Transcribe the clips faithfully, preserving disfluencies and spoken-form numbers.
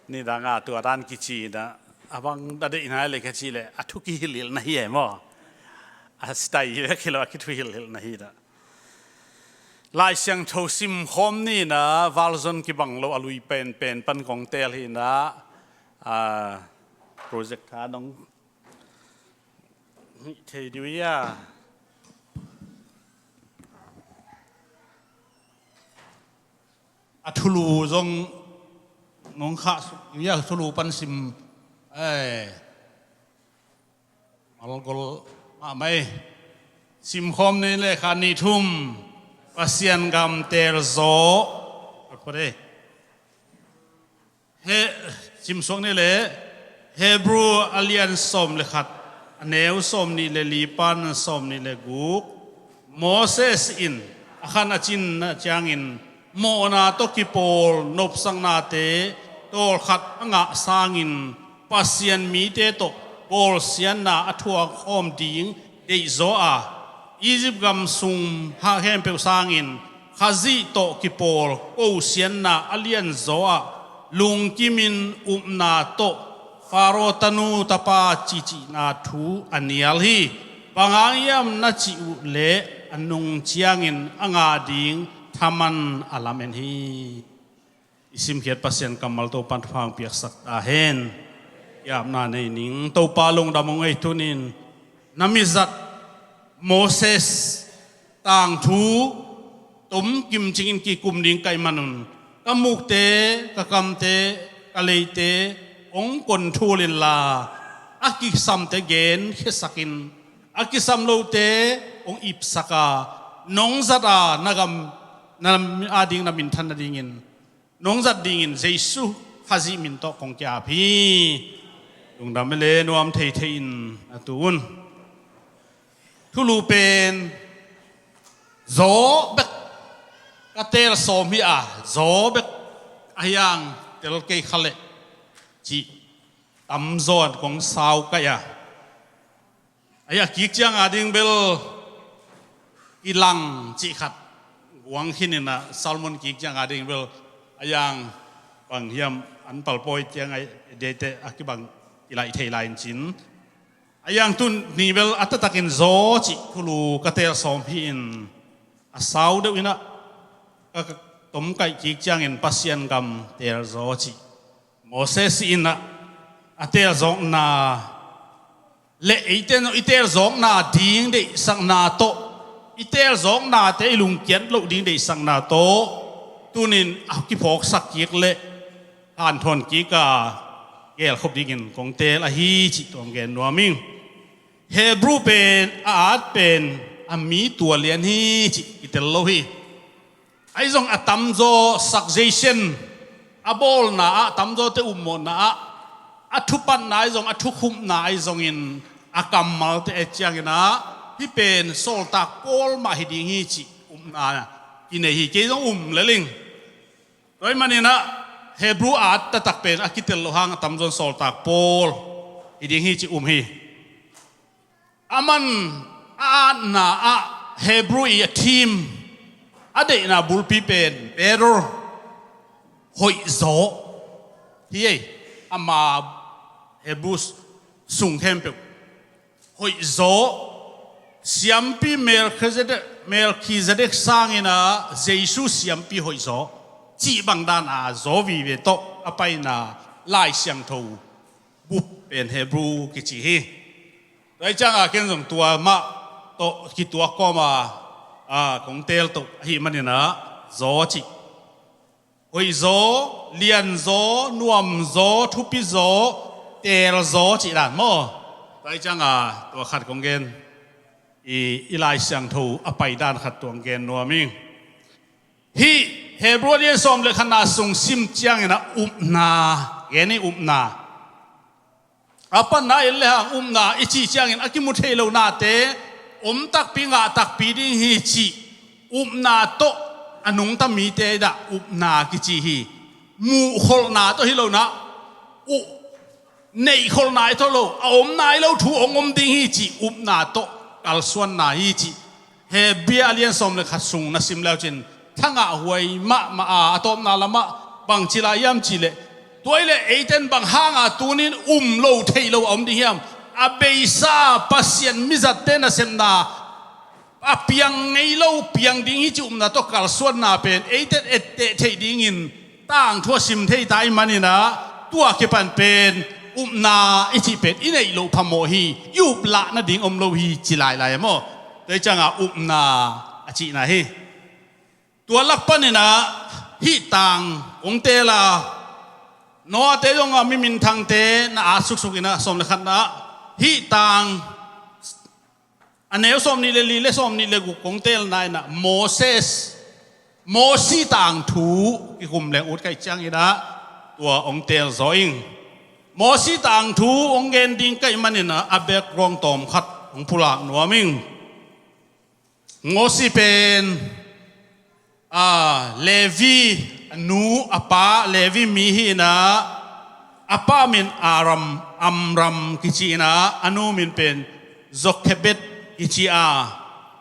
Nidanga tua dan kici inah, a bang a deihna le ka cih leh a thu kihilhilh na hi e maw? A sitai hi bek hi lo, a kithuhilhilh na hi dah. Lai Siangtho simkhawm ni inah, valzon kibang lo a lui penpen pan kong teel hi inah, a, project kha nong hih thei dih uh ia. A thulu zong nong khah suk ia, thulu pan sim. Ai, malgol mahmah ei. Simkhawm ni, lekha nih thum. Pasian gam teelzaw. He, simsuak ni le, Hebrew a lian sawm le khat, a neu sawm nih le li pan sawm nih le guk. Moses in a khan a cin ciangin, mawhna tawh kipawl nopsaknate tawlkhat a ngah sangin, Pasian mite tawh bawlsiatna a thuak khawm ding deihzaw a, Egypt gam sung hah khempeuh sangin Khazih tawh kipawl kosiatna a lianzaw ah, lungkimin upna tawh Pharaoh tanu tapa cihcihna thu a nial hi. Bang hang hiam na cih uh leh, a nung ciangin a ngah ding thaman a lamen hi. I simkhiat Pasian kammal Topan thupha hong piaksak ta hen. Kiapna nei ning. Topa lungdam hong ei tunin, na mizat Moses tangthu tom kimcingin kikum ding ka hih manun, ka mukte, ka kamte, ka leite hong konthul inla, a kisamte genkhiasakin, a kisam lote hong ipsaka, nong zata na gam, na ading na minthan nadingin, nong zat dingin Jesu Khazih min tawh kong ki-ap hi. Lungdam e le, nuam theithei in a tu un. Thulu pen zaw bek ka teel sawm hi a, zaw bek a hiang tel kei kha leh cih tamzaw in kong sau kaih a. Ahi a kik ciang a ding bel i lang cih khat guang khin inah, Solomon kik ciang a ding bel a hiang bang hiam an palpawi ciang a deite a kibang i laih thei lai in cin. A hiang tuni bel a taktakin zaw cih thulu ka teel sawm hi in, a sau deuh inah ka, ka tomkaih kik ciangin Pasian gam teelzaw cih Moses inah a teelzawkna le eite in i teelzawkna ding deihsakna tawh, i teelzawknate i lungkiat loh ding deihsakna tawh tunin a kiphawksak kik le hanthawn kik a gelkhop dingin kong teel ahi cih tuam gen nuam ing. Hebrew pen a at pen a mi tua lian hi cih kitel lo hi. Ahi zong a tamzaw suggestion, a bawlna ah, tamzawte ummawhna ah, a thupatna ahi zong, a thukhupna ahi zongin a kammalte et ciangin ah, hih pen sawltak Paul mah hi ding hi cih upna kinei hi. Kei zong um lel ing. Tua ahih manin ah Hebrew at taktak pen a kitel loh hang a tamzaw in sawltak Paul hi ding hi cih um hi. Aman a atna ah Hebrew i a theme, a deihna bulpi pen better, hoihzaw hi ei. Ama Hebrew sung khempeuh hoihzaw, siampi Melkhizedek, Melkhizedek sangin ah Jesu siampi hoihzaw cih bang dan a zaw vive tawh a paina Lai Siangtho bup pen Hebrew kici hi. Tua ahih ciangin ken zong tua mah tawh kituak kawm a, a, kong teel to ahih manin ah zaw cih, hoihzaw, lianzaw, nuamzaw, thupizaw, teelzaw cih dan maw? Tua ahih ciangin tua khat kong gen, i, i Lai Siangtho a pai dan khat tua kong gen nuam ing. Hih Hebrew a lian sawm le khatna sung sim ciangin ah upna gen hi, upna. A panna en le hang upna i cih ciangin a kimu thei lo nate om takpi, ngah takpi ding hi cih upna tawh a nungta mite dah upna kici hi. Muhkholhna tawh hi lo nah, uh, neihkholhna hi tawh lo, a om nai lo thu hong om ding hi cih upna tawh kalsuanna hi cih Hebrew a lian sawm le khat sung na sim leu cin thangah huai mahmah a, a tawpna lamah bangci lai hiam cih leh Tua hi leh eiten bang hanga tunin um lo thei lo a om ding hiam? A beisa Pasian mizatte nasepna a piang ngei lo, piang ding hi cih upna tawh kalsuanna pen eiten etteh theih dingin tangthu a sim thei ta ahih manin ah, tua kipan pen upna i cih pen i neih loh phamawh hi. I up lah nading om lo hi ci lailai a maw? Tua hi cianga upna a cihna hi. Tua lak panin ah hih tang kong teel a, Noah-te zong a, mi minthangte na at suksuk in ah, sawm le khatna ah, hih tang a neu sawmnih le li le sawmnih le guk kong teelna in ah, Moses, Mosi tangthu kikum leng ut ka hih ciangin ah, tua hong teel zaw ing. Mosi tangthu hong gen ding ka hih manin ah, a background tawmkhat hong pulak nuam ing. Mosi pen, a, Levi, a nu, a pa Levi mi hi in ah, a pa min Aram, Amram kici in ah, a nu min pen Jokhebed kici a,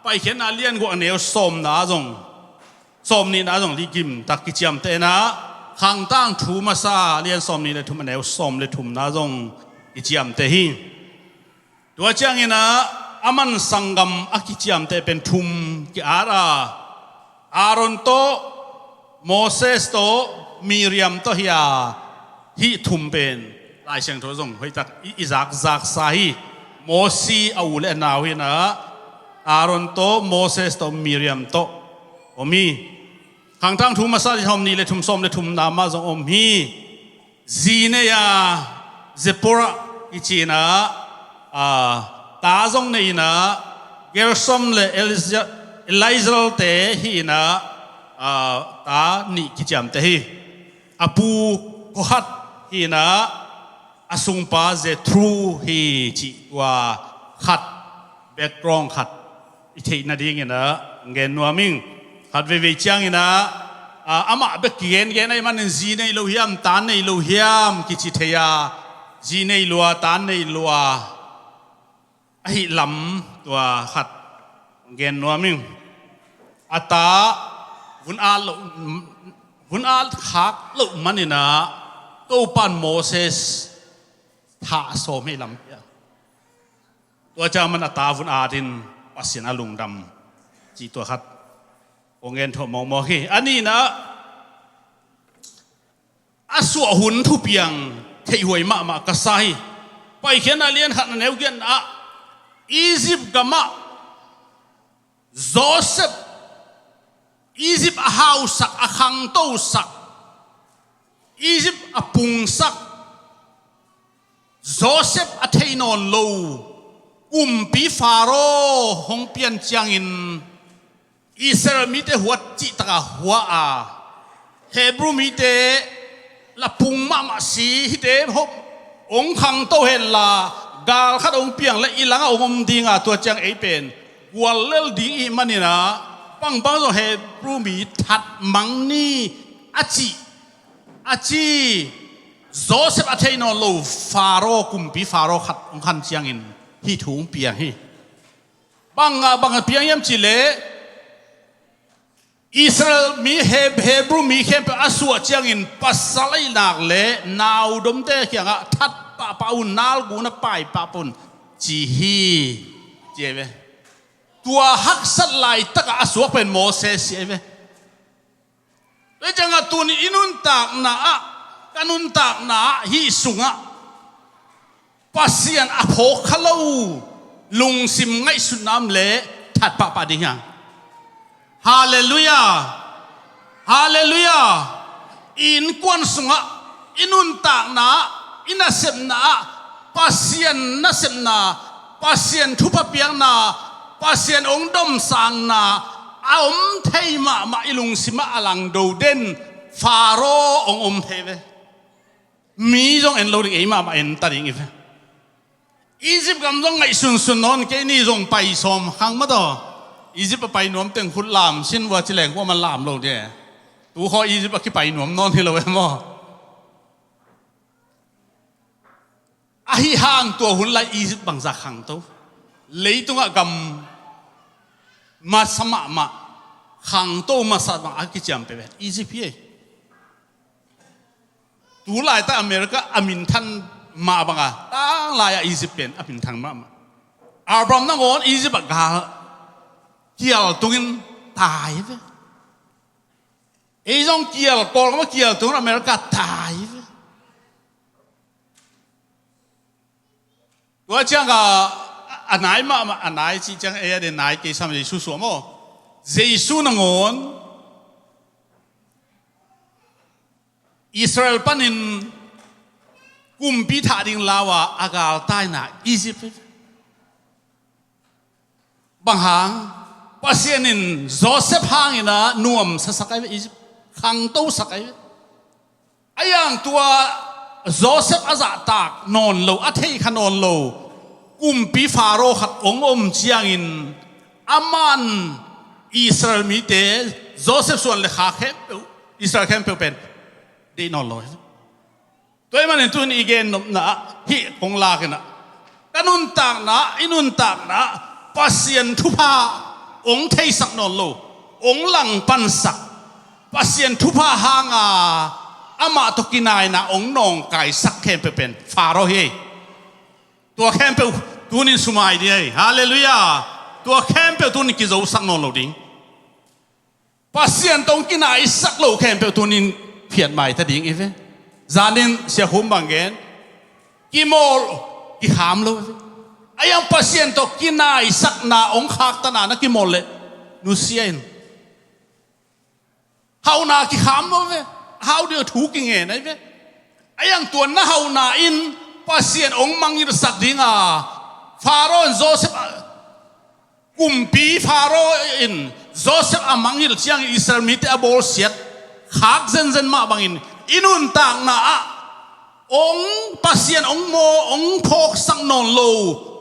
Paikhiatna lian guk a neu sawmna zong, sawmnihna zong li gimtak kiciamteh in ah, Khangtangthu Masa lian sawmnih le thum a neu sawm le thumna zong kiciamteh hi. Tua ciangin ah, a man sanggam a kiciamteh pen thum ki-at a, Aaron tawh, Moses tawh, Miriam tawh hi a, hih thum pen Lai Siangtho zong hoihtak i, i zakzaksa hi. Mosi a u le a nau hi in ah, Aaron tawh, Moses tawh, Miriam tawh om hi. Khangtangthu Masa sawmnih le thum, sawm le thumna mah zong om hi. Zi nei a, Zipporah kici in ah, a, ta zong nei in ah, Gershom le Elija-, Eliezer-te hi in ah, a, ta nih kiciamteh hi. A pu Kohat hi in ah, a sungpa Jethro hi cih tua khat, background khat i theih nadingin ah gen nuam ing. Khat veivei ciangin ah, a, amah bek kigengen ahih manin zi nei lo hiam, ta nei lo hiam kici thei a, zi nei lua, ta nei lua ahih lam tua khat gen nuam ing. A ta vun at loh, vun at khak loh manin ah Topan Moses thah sawm hi lam pia. Tua ciang man a ta vun atin Pasian a lungdam cih tua khat kong gen thuah mawkmawk hi. A nihna ah, a suah hun thupiang theihhuai mahmah ka sa hi. Paikhiatna lian khat a neu giatna ah, Egypt gamah Joseph, Egypt a hausak, a khangtosak, Egypt a pungsak, Joseph a thei nawn lo kumpi Pharaoh hong pian ciangin Israel mite huat cihtakah hua a, Hebrew mite la pung mahmah si hite hop hong khangto henla, gal khat hong piang le i langah hong om dinga, tua ciang ei pen guallel ding i hih manin ah, bangbang zong Hebrew mi that mang ni a cih, a ci Joseph a thei nawn lo Pharaoh, kumpi Pharaoh khat hong khan ciangin hih thu hong piang hi. Bang a, bang a piang hiam cih leh, Israel mi, Heb-, Hebrew mi khempeuh a suah ciangin pasal ahih nak leh naudomte kiangah that pahpah un, nalguna pai pahpah un ci hi, ci ahi ve. Tua haksat laitakah a suak pen Moses hi ahi ve. Tua ciangah tuni i nuntakna ah, ka nuntakna ah, hih sungah Pasian a phawk kha lo lungsim ngaihsutna om leh that pahpah ding hi hang. Halleluiah. Halleluiah. I innkuan sungah, i nuntakna ah, i nasepna ah Pasian nasepna, Pasian thupha piakna, Pasian hong domsakna a om thei mahmah i lungsim ah a langdo den Pharaoh hong om thei ve. Mi zong en lo ding, ei mahmah en ta ding i ve. Egypt gam zong ngaihsunsun nawn kei ni, zong pai sawm khang mah tawh. Egypt a pai nuam teng khut lam sin vua ci leng kuamah lam lo ding. Tu khaw Egypt a kipai nuam nawn hi lo e maw. Ahi hang tua hun lai Egypt bangzah khangto? Leitungah gam masa mahmah, khangto masa mahmah a kiciam peuhpeuh Egypt hi. Tu laitak America a minthang mah banga, tanglai-ah Egypt pen a minthang mahmah. Abraham nangawn Egypt ah gal kial tungin tai ve. Ei zong kial, Kawlgam ah kial tungin America tai ve. Tua ciang a, a nai mahmah, a nai cih ciang ei a den nai kei sam, Jesu suah maw. Jesu nangawn Israel panin kumpi thah ding lau-a a galtaina Egypt. Bang hang? Pasian in Joseph hangin a nuamsa sak ahi ve, Egypt khangto sak ahi ve. A iang tua Joseph a zahtak nawn lo, a theikha nawn lo kumpi Pharaoh khat hong om ciangin, aman Israel mite, Joseph suan le kha khempeuh, Israel khempeuh pen deih nawn lo. Tua ahih manin tuni i gennopna ah hih kong lakin ah, ka nuntakna, i nuntakna ah Pasian thupha hong theisak nawn lo, hong langpansak, Pasian thupha hanga amah tawh kinaina hong nawngkaisak khempeuh pen Pharaoh hi. Tua khempeuh tunin sumai ding hi. Halleluiah. Tua khempeuh tunin kizosak nawn lo ding. Pasian tawh hong kinaisak lo khempeuh tunin phiatmai ta ding hi ve. Zanin Sia Khum bang gen, kimawl, kikham lo hi ve. A iang Pasian tawh kinaisakna hong khaktanna na kimawl leh nusia in. Hauhna kikham lo ve. Hau ding thu kingen ahi ve. A iang tua na hauhna in Pasian hong mangngilhsak dinga, Pharaoh in Joseph a, kumpi Pharaoh in Joseph a mangngilh ciangin Israel mite a bawlsiat khak zenzen mah bangin i nuntakna ah hong Pasian hong maw, hong phawksak nawn lo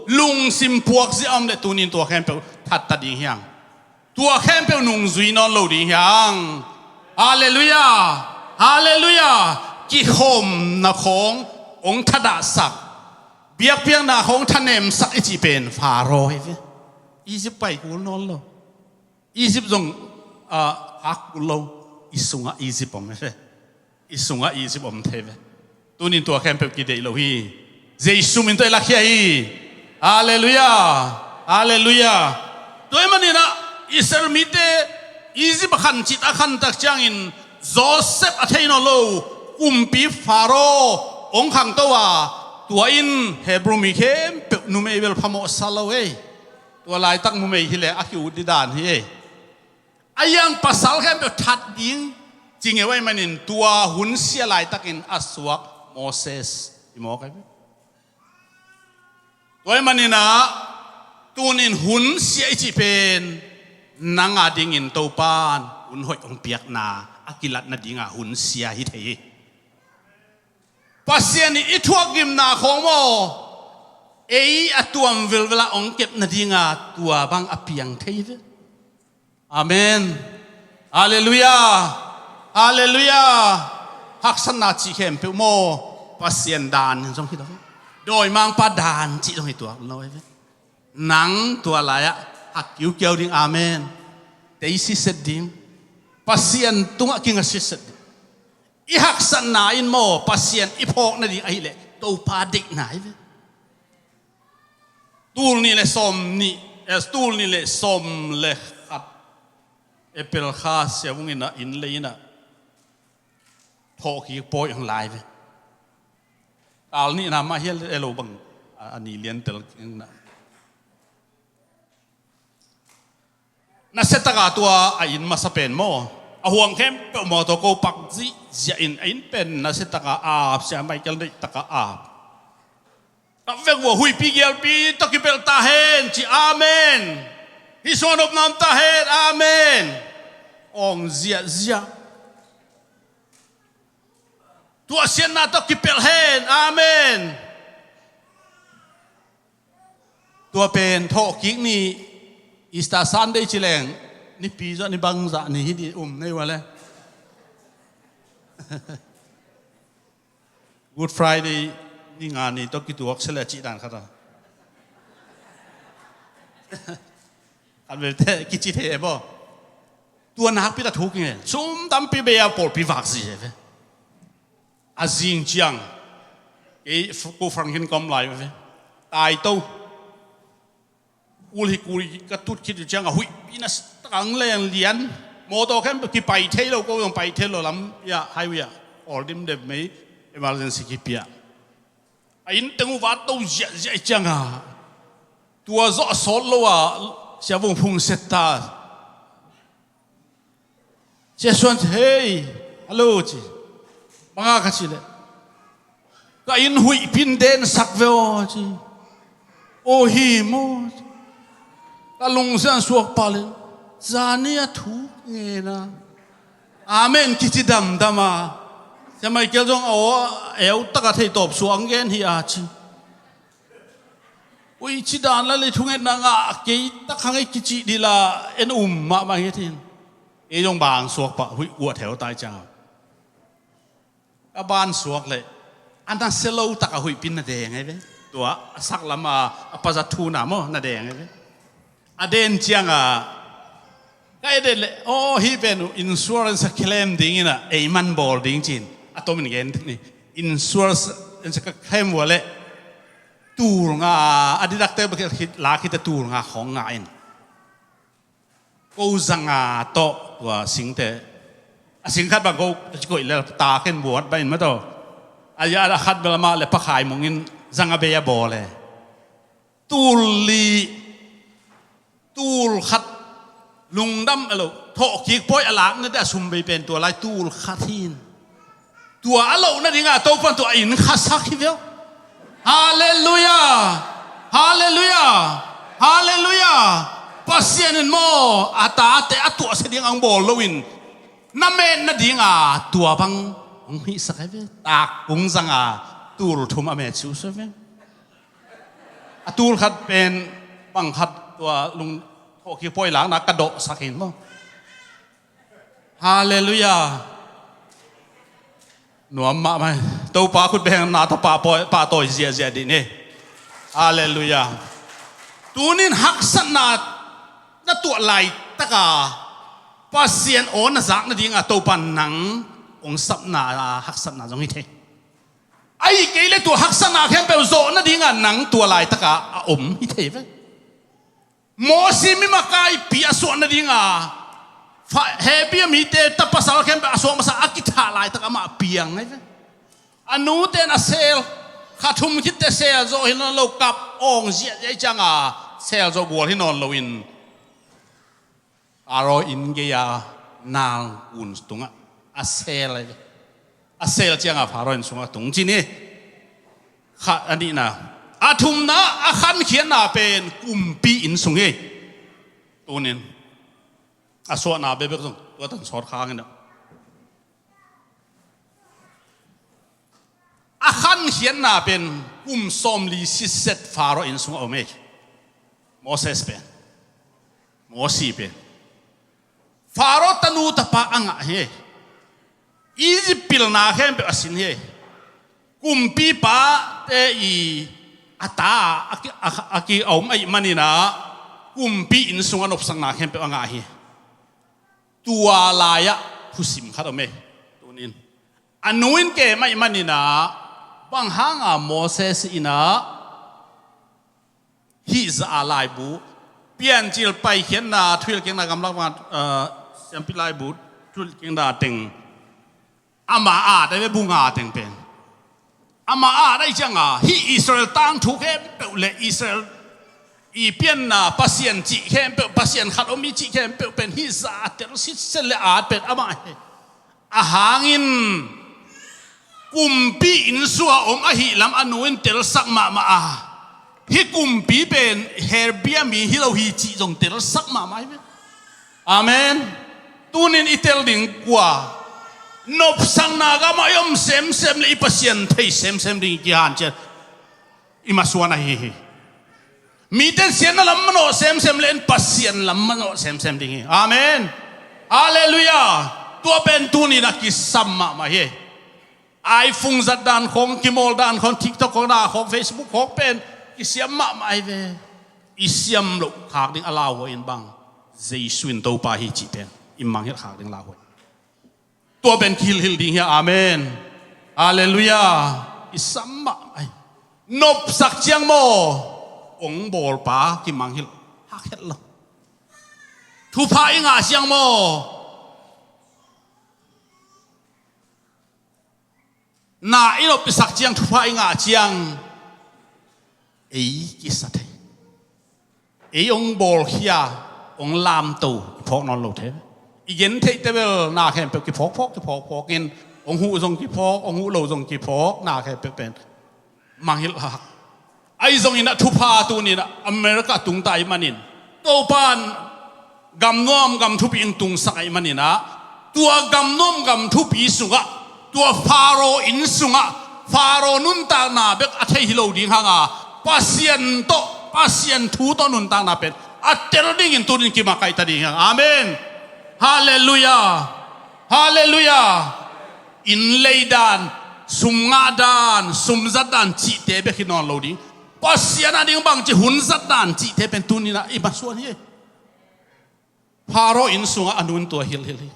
lungsim puakzia om leh tunin tua khempeuh thatta ding hi hang. Tua khempeuh nungzui nawn lo ding hi hang. Halleluiah. Halleluiah. Kikhopna khawng hong thadahsak, biakpiakna khawng thanemsak i cih pen Pharaoh hi ve. Egypt pai kul nawn lo. Egypt zong, ah, khak kul lo. I sungah Egypt om hi ve. I sungah Egypt om thei ve. Tunin tua khempeuh kideih lo hi. Jesu min tawh i lakhia hi. Halleluiah. Halleluiah. Tua ahih manin ah Israel mite Egypt a khancit a khantak ciangin Joseph a thei nawn lo kumpi Pharaoh hong khangto a, tua in Hebrew mi khempeuh numei bel phamawhsa lo ei. Tua laitak numei hileh a ki-ut ding dan hi ei. A iang pasal khempeuh that ding ci ngeu ahih manin tua hun sia laitakin a suak Moses i mawk ahi ve. Tua ahih manin ah tunin hun sia i cih pen nang a dingin Topan hun hoih hong piakna a kilat nadinga hun sia hi thei hi. Pasian in i thuakgimna khawng maw, ei a tuam velvel ah hong kep nadinga tua bang a piang thei hi ve. Amen. Halleluiah. Halleluiah. Haksatna cih khempeuh maw, Pasian dan in zong hi lo. Dawimangpa dan cih zong hi tuak lo hi ve. Nang tua lai-ah hak kiukiau ding, amen. Tei sitset ding. Pasian tungah kinga sitset ding. I haksatna in maw, Pasian i phawk nading ahih leh Topa deihna hi ve. Tul nih le sawm nih, eh, tul nih le sawm le khat April kha Sia Vung in ah, inn lei in ah thawhkik pawi hong lai ve. Kal nihna mah hi a lo bang, a, a ni lian tel keng na. Nasiataka tua a inn masa pen maw, a huang khempeuh mawtaw ko pak zihziah in, a inn pen nasiataka ap, Sia Michael deihtaka ap. Ka vek vua huihpi gialpi tawh kipelh ta hen ci, amen. Hih sungah nopna om ta hen, amen. Awng ziahziah. Tuahsiatna tawh kipelh hen, amen. Tua pen thawhkik ni, Easter Sunday ci leng, nipi zah ni bangzah ni hi ding um nei ua le. Good Friday ni nga ni tawh kituak sia le cih dan khat a. Khat velte kici thei e baw. Tua nakpi tak thu kinge. Sum tampi bei a pawlpi vak zi e ve. A zing ciang kei ko Frank hin ka om lai ve. Taito. Kul hi kul hi ka tut khit uh ciang a huih pi na tak ang leng lian. Mawtaw khempeuh kipai thei lo, ko zong pai thei lo lam ia highway ah awl dimdem mei emergency kipia. A inn teng uh vat to ziahziah ciang a tua zawh a sawt lo a Sia Vung Phung set ta. Sia Suan ci, "Hei, hello," ci. Banga ka ci leh, "Ka inn huih pi in densak ve aw," ci. "Aw hi maw?" Ka lungsiang suak pah leh, "Zani a thu ngen a, amen kici damdam a, Sia Michael zong a aw a eu taka thei tawp suak ang gen hi a," ci. Ui, ci dan la le thungetna ngah kei tak hang ei kicih dih la en um mahmah hi thin. Ei zong bang suak pah huih kuah theu tai ciang ka ban suak leh a na sia lo taka huih pi in na deng ei ve. Tua a sak lama a paza thu na maw na deng ei ve. A den ciang a ka et et leh, "Aw, hih pen uh insurance a claim dingin a ei man bawl ding," ci-in a tomin gen ni. Insurance ka claim uh a leh tul nga, a deductible khit la khit a tul nga khawng ngah in. Ko zanga tawh tua singte a sing khat bang ko a ci koih lel ta khen buat bang in mataw. A ya a khat bel amah le pakhai mongin zanga bei a bawl e. Tul li, tul khat, lungdam a lo, thawhkik pawi a lak nading a sum bei pen tua lai tul khat hi in. Tua a loh nadinga Topan tua a inn khasak hi veu. Halleluiah. Halleluiah. Halleluiah. Pasian in maw a tate a tuahsia ding ang bawl loin na met nadinga tua bang hong hihsak hi ve. Takkung zanga tul thum a met siusia ve. A tul khat pen bang khat tua lung thawhkik pawi lakna ka dawhsak hi in maw. Halleluiah. Nuam mahmah hi. Topa khut bengna tawh pahtawi ziahziah dih ni. Halleluiah. Tunin haksatna na tuah laitaka Pasian aw na zak nadinga Topa nang hong sapna haksatna zong hi thei. Ahi kei le tua haksatna khempeuh zawh nadinga nang tua laitaka a om hi thei ve. Mosi mi makaipi a suah nadinga Hebru mite ta pasal khempeuh a suak masa a kithah laitak amah piang ngai ve. A nute in a sel kha thum khitte sel zawh hi lo kap awng ziahziah cianga sel zawh gual hi nawn loin Faro inn gei-a nal gun tungah a sel ahi ve. A sel cianga Faro inn sungah tung ci ni. Kha a nihna, a thumna a khankhiatna pen kumpi inn sung hi. Tunin a suahna bekbek zong tua tan sawt khang inah a khankhiatna pen kum sawmli sitset Faro inn sungah om hi. Moses pen, Mosi pen Faro tanu tapa a ngah hi. Egypt pilna khempeuh a sin hi. Kumpipa te i a ta a ki a, a ki a om ahih maninah kumpi inn sungah nopsakna khempeuh a ngah hi. Tua lai-ah thusim khat om hi. Tunin a nu in kem ahih maninah bang hanga Moses inah hih za a laibu Piancil Paikhiatna Thuhilhkikna gamlak bang siampi laibu Thuhilhkikna teng ama at ahi ve, bu nga teng pen ama at ahi cianga hih Israel tangthu khempeuh le Israel i pianna Pasian cih khempeuh, Pasian khat om i cih khempeuh pen hih za a tel sitset le at pen amah hi. A hangin kumpi inn sungah om ahih lam a nu in telsak mahmah a, hih kumpi pen Hebru mi hi lo hi cih zong telsak mahmah hi ve. Amen. Tunin i tel ding kua? Nopsakna gamah i om semsem le i Pasian thei semsem ding i kihanciat i masuan ahi hi. Mite in siatna lam manawh semsem le in Pasian lam manawh semsem ding hi. Amen. Halleluiah. Tua pen tunin a kisam mahmah hi. iPhone zat dan khawng, kimawl dan khawng, TikTok khawng, na khawng, Facebook khawng pen kisiam mahmah hi ve. I siam loh khak ding a lauhuai in bang Jesu in Topa hi cih pen i mangngilh khak ding lauhuai. Tua pen kihilhhilh ding hi a, amen. Halleluiah. I sam mahmah hi. Nopsak ciang maw, ong bawlpa kimangngilh hak het lo. Thupha i ngah ciang maw, na i nop i sak ciang, thupha i ngah ciang, ei kisa thei. Ei ong bawlkhia, ong lamto kiphawk nawn lo thei. I gentheihte bel na khempeuh kiphawkphawk, kiphawkphawk in, ong huh zong kiphawk, ong huh lo zong kiphawk, na khempeuh pen mangngilh hak. Ahi zongin ah thupha tuni-in ah America tungta ahih manin, Topa'n gamnuam gam thupi ong tungsak ahih manin ah, tua gamnuam gam thupi sungah, tua Pharaoh inn sungah Pharaoh nuntakna bek a thei hi lo ding hanga, Pasian tawh, Pasian thu tawh nuntakna pen a tel dingin tuni-in kimakaih ta ding hi hang. Amen. Halleluiah. Halleluiah. Inn lei dan, sum ngah dan, sum zat dan cihte bek hi nawn lo ding. Pasian a ding bangci hun zat dan cihte pen tuni-in ah i masuan hi. Pharaoh inn sungah a nu'n tua hilhhilh hi.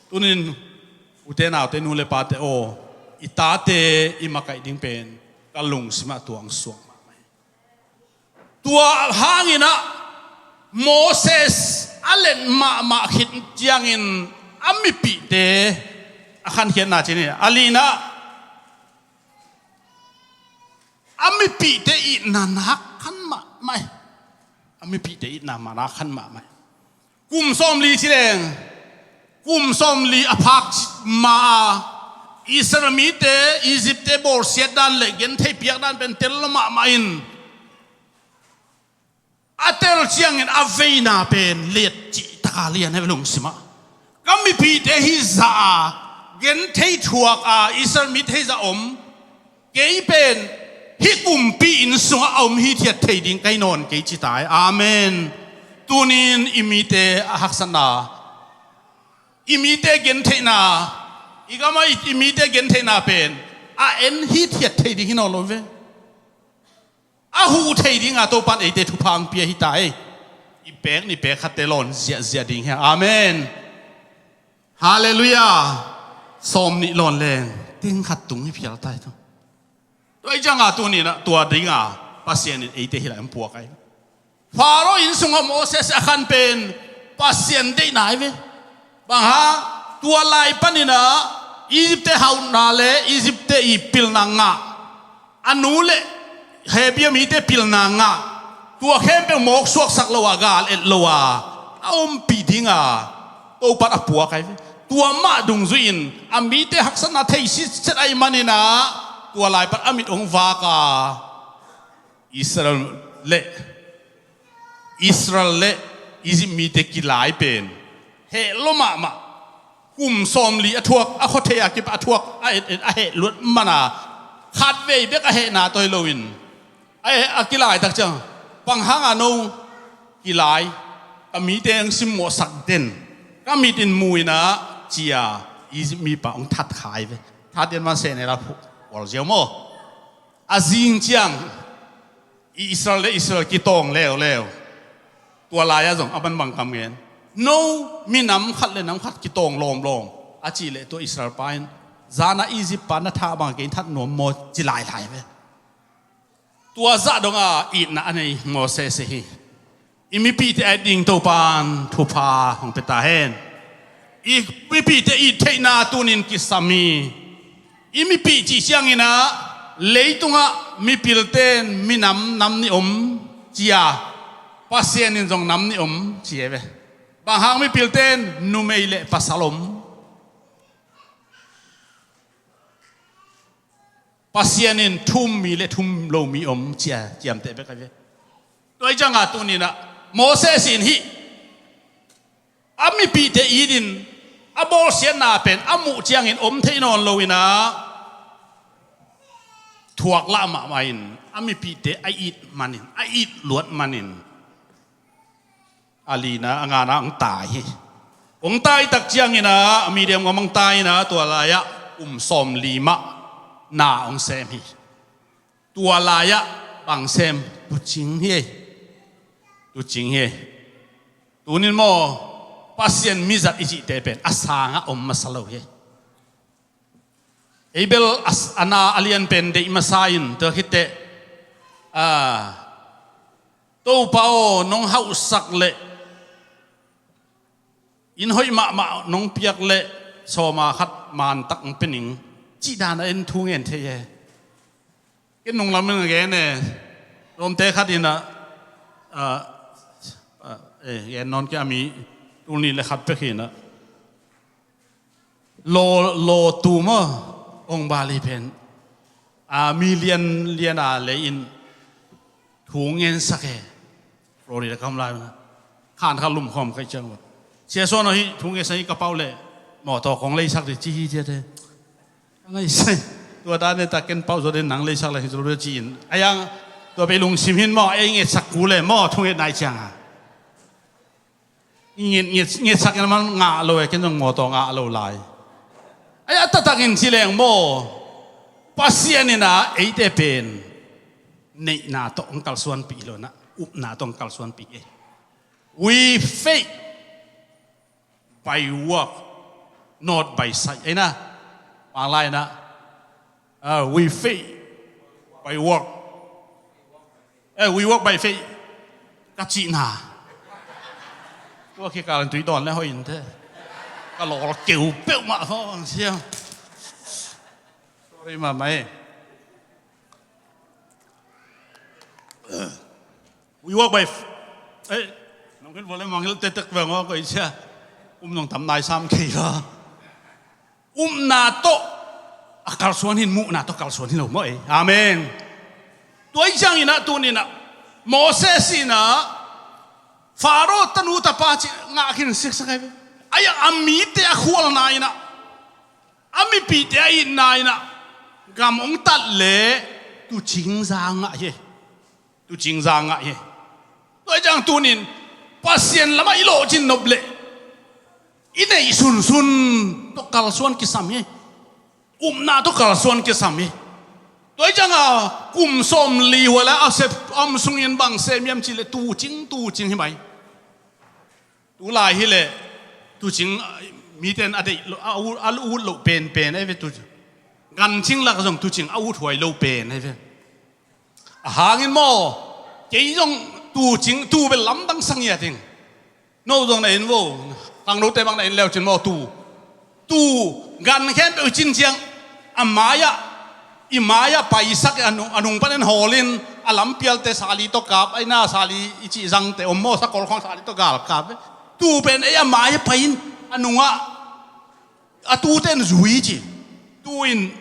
Tuni-in ute naute, nu le pate aw, i tate i makaih ding pen ka lungsimah tua ong suak mahmah hi. Tua hangin ah Moses a let mahmah khit ciangin a mipihte a khankhiatna ci ni, a lina, a mipihte itna nak khan mahmah hi. A mipihte itna mah nak khan mahmah hi. Kum sawmli ci leng, kum sawmli a phak ma a, Israel mite Egypt-te bawlsiat dan le genthei piak dan pen tel lo mahmah in, a tel ciangin a veina pen liat cih taka lian hi ve lungsimah. Ka mipihte hi zah a, genthei thuak a, Israel mite hi zah om, kei pen hih kumpi inn sungah a om hithiat thei ding ka hi nawn kei ci ta hi. Amen. Tuni-in i mite a haksatna, i mite gentheihna, i gamah i, i mite gentheihna pen a en hithiat thei ding hi nawn lo ve. A huh thei dinga Topa'n eite thupha ong pia hi ta hi. I pek ni pek khatte lawn ziahziah ding hi hang. Amen. Halleluiah. Sawmnih lawn leng ting khat tung hi phial ta hi tho. Tua ahih cianga tuni-in ah tua dinga Pasian in eite hih lai ong puak ahi. Pharaoh inn sungah Moses a khan pen Pasian deihna hi ve. Bang hang, tua lai panin ah Egypt-te hauhna le Egypt-te i pilna ngah, a nu le Hebru mite pilna ngah, tua khempeuh mawk suaksak lo a, gal et lo a, a ompih dinga Topa'n a puak ahi ve. Tua mah dungzui-in a mite haksatna thei sitset ahih manin ah, tua lai pan a mit ong vak a, Israel le, Israel le Egypt mite kilai pen heh lo mahmah. Kum sawmli a thuak, a khuathei a kipat a thuak, a et et a heh luat mana, khatvei bek a hehna tawh hi loin, a, a kilaitak ciang, bang hanga no kilai, ka mite ong simmawhsak den, ka mit in mu in ah, ci-a Egypt mipa ong that kha hi ve. That den man sehnel a phuh, pawl ziau maw. A zing ciang i Israel le Israel kitawng leuleu. Tua lai-ah zong a bangbang kam ngen. No minam khat le nam khat kitawng lawmlawm a cih leh tua Israel pa in, zana Egypt pa na thah bang kei in that nuam maw, ci lailai ve. Tua zah donga itna a nei Moses ahi hi. I mipihte a et ding Topa'n thupha hong pia ta hen. I mipihte it theihna tuni-in kisam hi. I mipih cih ciangin ah, leitungah mipilte'n minam nam nih om ci-a, Pasian in zong nam nih om ci hi ve. Bang hang mipilte'n numei le pasal om, Pasian in thu um mi le thu um lo mi om ci-a ciamteh bek ahi ve. Tua ahih cianga tuni-in ah Moses in hih a mipihte itin a bawlsiatna pen a muh ciangin om thei nawn lo-in ah, thuak lah mahmah in a mipihte a it manin, a it luat manin, a lina a ngana ong tai hi. Ong taitak ciangin ah Midian gam ong tai-in ah, tua lai-ah kum sawmli mah na ong sem hi. Tua lai-ah bang sem, tuucing hi. Tuucing hi. Tuni-in maw, Pasian mizat i cihte pen a sangah om masa lo hi. Abel a, a na a lian pen deih masa in, tua khitteh, a, Topa aw, nong hauhsak leh inn hoih mahmah nong piak leh sawma khat mantak hong pia ning, cih dan a en thu ngen thei e. Ken nung lamin a gen e. Lawmte khat in a, a, a, e, gen nawn kei a, mi tul nih le khat pek hi in a, law, law tum a, ong bali pen, a, mi lian lian a lei in thu ngensak e. Florida kam lai na, khan kha lum khawm kai ciang lo. Sia suan aw, hih thu ngensak hi ka pau leh mawtaw kong leisak dih ci hi ciate. Ka ngaihsai. Tua dan e, ta ken pau zaw den, nang leisak leh hi zaw lo ci in. A yang, tua pei lungsim hin maw, ei ngetsak kul e maw, thu nget nai ciang a. Nget, nget, ngetsak in a man ngah lo e, ken zong mawtaw ngah lo lai. A ya, taktak in ci leng maw, Pasian in a eite pen neihna tawh hong kalsuanpih lo in a, upna tawh hong kalsuanpih e. We faith by work, not by sight. Ei na, Manglai na, ah, we faith by work. Eh, we work by faith. Ka cihna. Tua kikal in tui dawn le hoih in te. Ka lawl keu peuhmah fo ang siang. Sorry, mama, eh. We walk by f-, eh, nong khin vole mangil tetek veng o, koi sia. Um nong tam nai sam kei va. Upna tawh a kalsuan hin, muhna tawh kalsuan hi lo maw, eh. Amen. Tua i ciangin ah, tuni-in ah, Moses in ah, Faro tanu tapa cih ngah khin siksak ai ve. Ai a mite a khualna in ah, a mipite a itna in ah, gam hong tat leh tuucing za ngah hi. Tuucing za ngah hi. Tua i ciang tuni-in Pasian lamah i lawhcin nop leh i neih sunsun tawh kalsuan kisam hi. Upna tawh kalsuan kisam hi. Tua i ciang a kum sawmli hua leh a sep, a om sungin bang sem hiam cih leh tuucing, tuucing hi mai. Tulai hi leh tuucing, mite in a deih loh, a ut, a ut loh penpen ai ve tuucing. Gancing lak zong tuucing a uthuai lo pen ai ve. A hangin maw, kei zong tuucing, tuu bel lamdang sa ngiat ing. No zong na en vo. Khangnote bang na en leu cin maw, tuu. Tuu, gan khempeuh i cin ciang, a mai-ah, i mai-ah paisak, a nung, a nung panin hawlin, a lampialte sali tawh kap, ai na sali i cih zangte om maw, sakol khawng sali tawh galkap. Tuu pen ei a mai-ah pai-in, a nungah, a tuute in zui ci. Tuu in,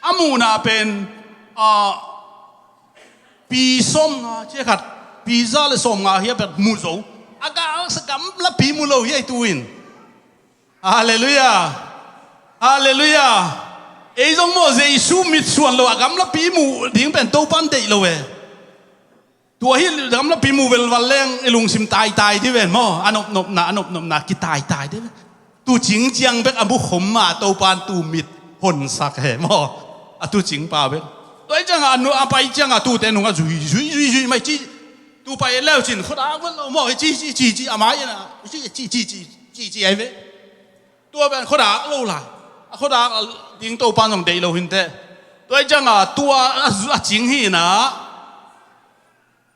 a muhna pen, a, pi sawmnga, ci khat, pi za le sawmnga hi a pet mu zo. A ga, sa gamlapi mu lo hi a, tuu in. Halleluiah. Halleluiah. Ei zong maw Jesu mitsuan lo a gamlapi muh ding pen Topa'n deih lo e. Tua hi gamlapi muh velval leng i lungsim taitai dih ven maw. A nopnopna, a nopnopna kitaitai dih ven. Tuucing ciang bek a mukhom a Topa'n tuu mit honsak hi maw. A tuucing pa bek. Tua hi ciang a, a pai ciang a tuute nungah zui, zui, zui, zui mai ci. Tuu pai leu cin khuadak vet lo maw. Ci, ci, ci, ci, a mai-in a. Ci, ci, ci, ci, ci, ci ai ve. Tua pen khuadak lo lai. A khuadak ding Topa'n zong deih lo hi inteh. Tua hi ciang a tua a, a cing hi in ah,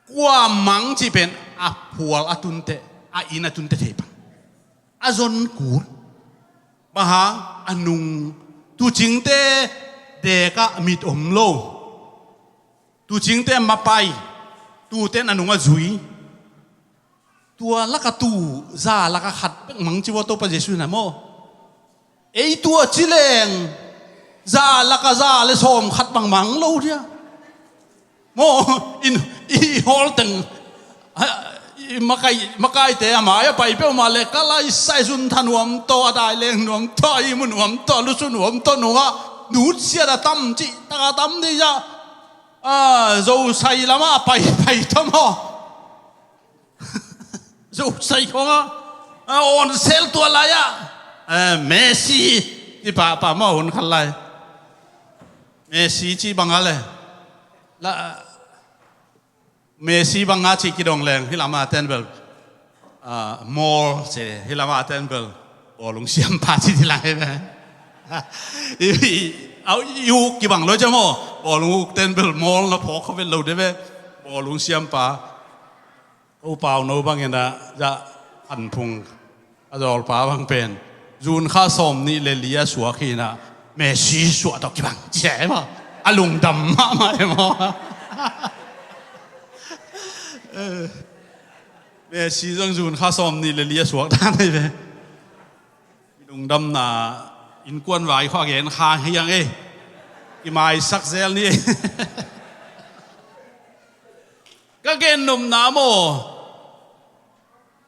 kua mang cih pen a phual a tunteh, a inn a tunteh thei pan. A zon kul. Bang hang, a nung, tuucingte deek ah mit om lo. Tuucingte mapai, tuute in a nungah zui. Tua lak a tuu, za lak a khat bek mang ci vo Topa Jesu in ah maw. Ei tua ci leng, za lak a za le sawm khat bang mang lo dia. Maw, in, i hawl teng, a, i makai, makaite a mai-ah pai peuhmah leh ka laisai sun tha nuam tawh, a dai leng nuam tawh, a ihmu nuam tawh, a lusu nuam tawh, nungah nutsiat a tam cih tak a tam dih ciah, a, Zosai lamah a pai, pai tawh maw. Zosai khawng a, a, on sale tua lai-ah, a, Messi, ci pahpah maw, hun khat lai. Messi ci bang a le. La, Messi bang a ci kidong leng, hih lam a ten bel, a, mall ci, hih lam a ten bel, bawlung siampa ci dih lang hi ve. I, i, au, i uk kibang lo cia maw? Bawlung uk ten bel mawl na phawk kha vet lo de ve. Bawlung siampa. Ko pau no bangin a zah khanphung a zawlpa bang pen June kha sawm nih le li a suak hi na, Messi suah tawh kibang cia e maw? A lungdam mahmah e maw? Messi zong June kha sawm nih le li a suak dan ahi ve. Lungdamna innkuan vai khua gen khang hiang e. Kimaisak zel ni e. Ka gen nopna maw?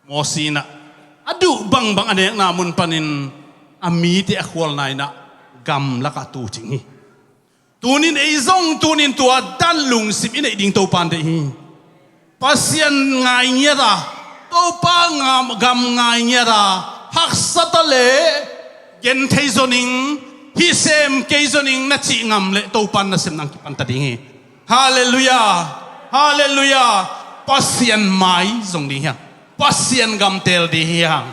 Mawsi inah a duh bangbang a nekna mun panin a mite a khualna inah gamlakah tucing hi. Tunin ei zong tunin tua dan lungsim i neih ding Topan deih hi. Pasian ngai ngiata, Topa ngam, gam ngai ngiata, haksata le genthei zoning, hisem kei zoning na cih ngam le Topan nasem nang kipanta ding hi. Halleluiah. Halleluiah. Pasian mai zong ding hiang. Pasian gam tel ding hiang.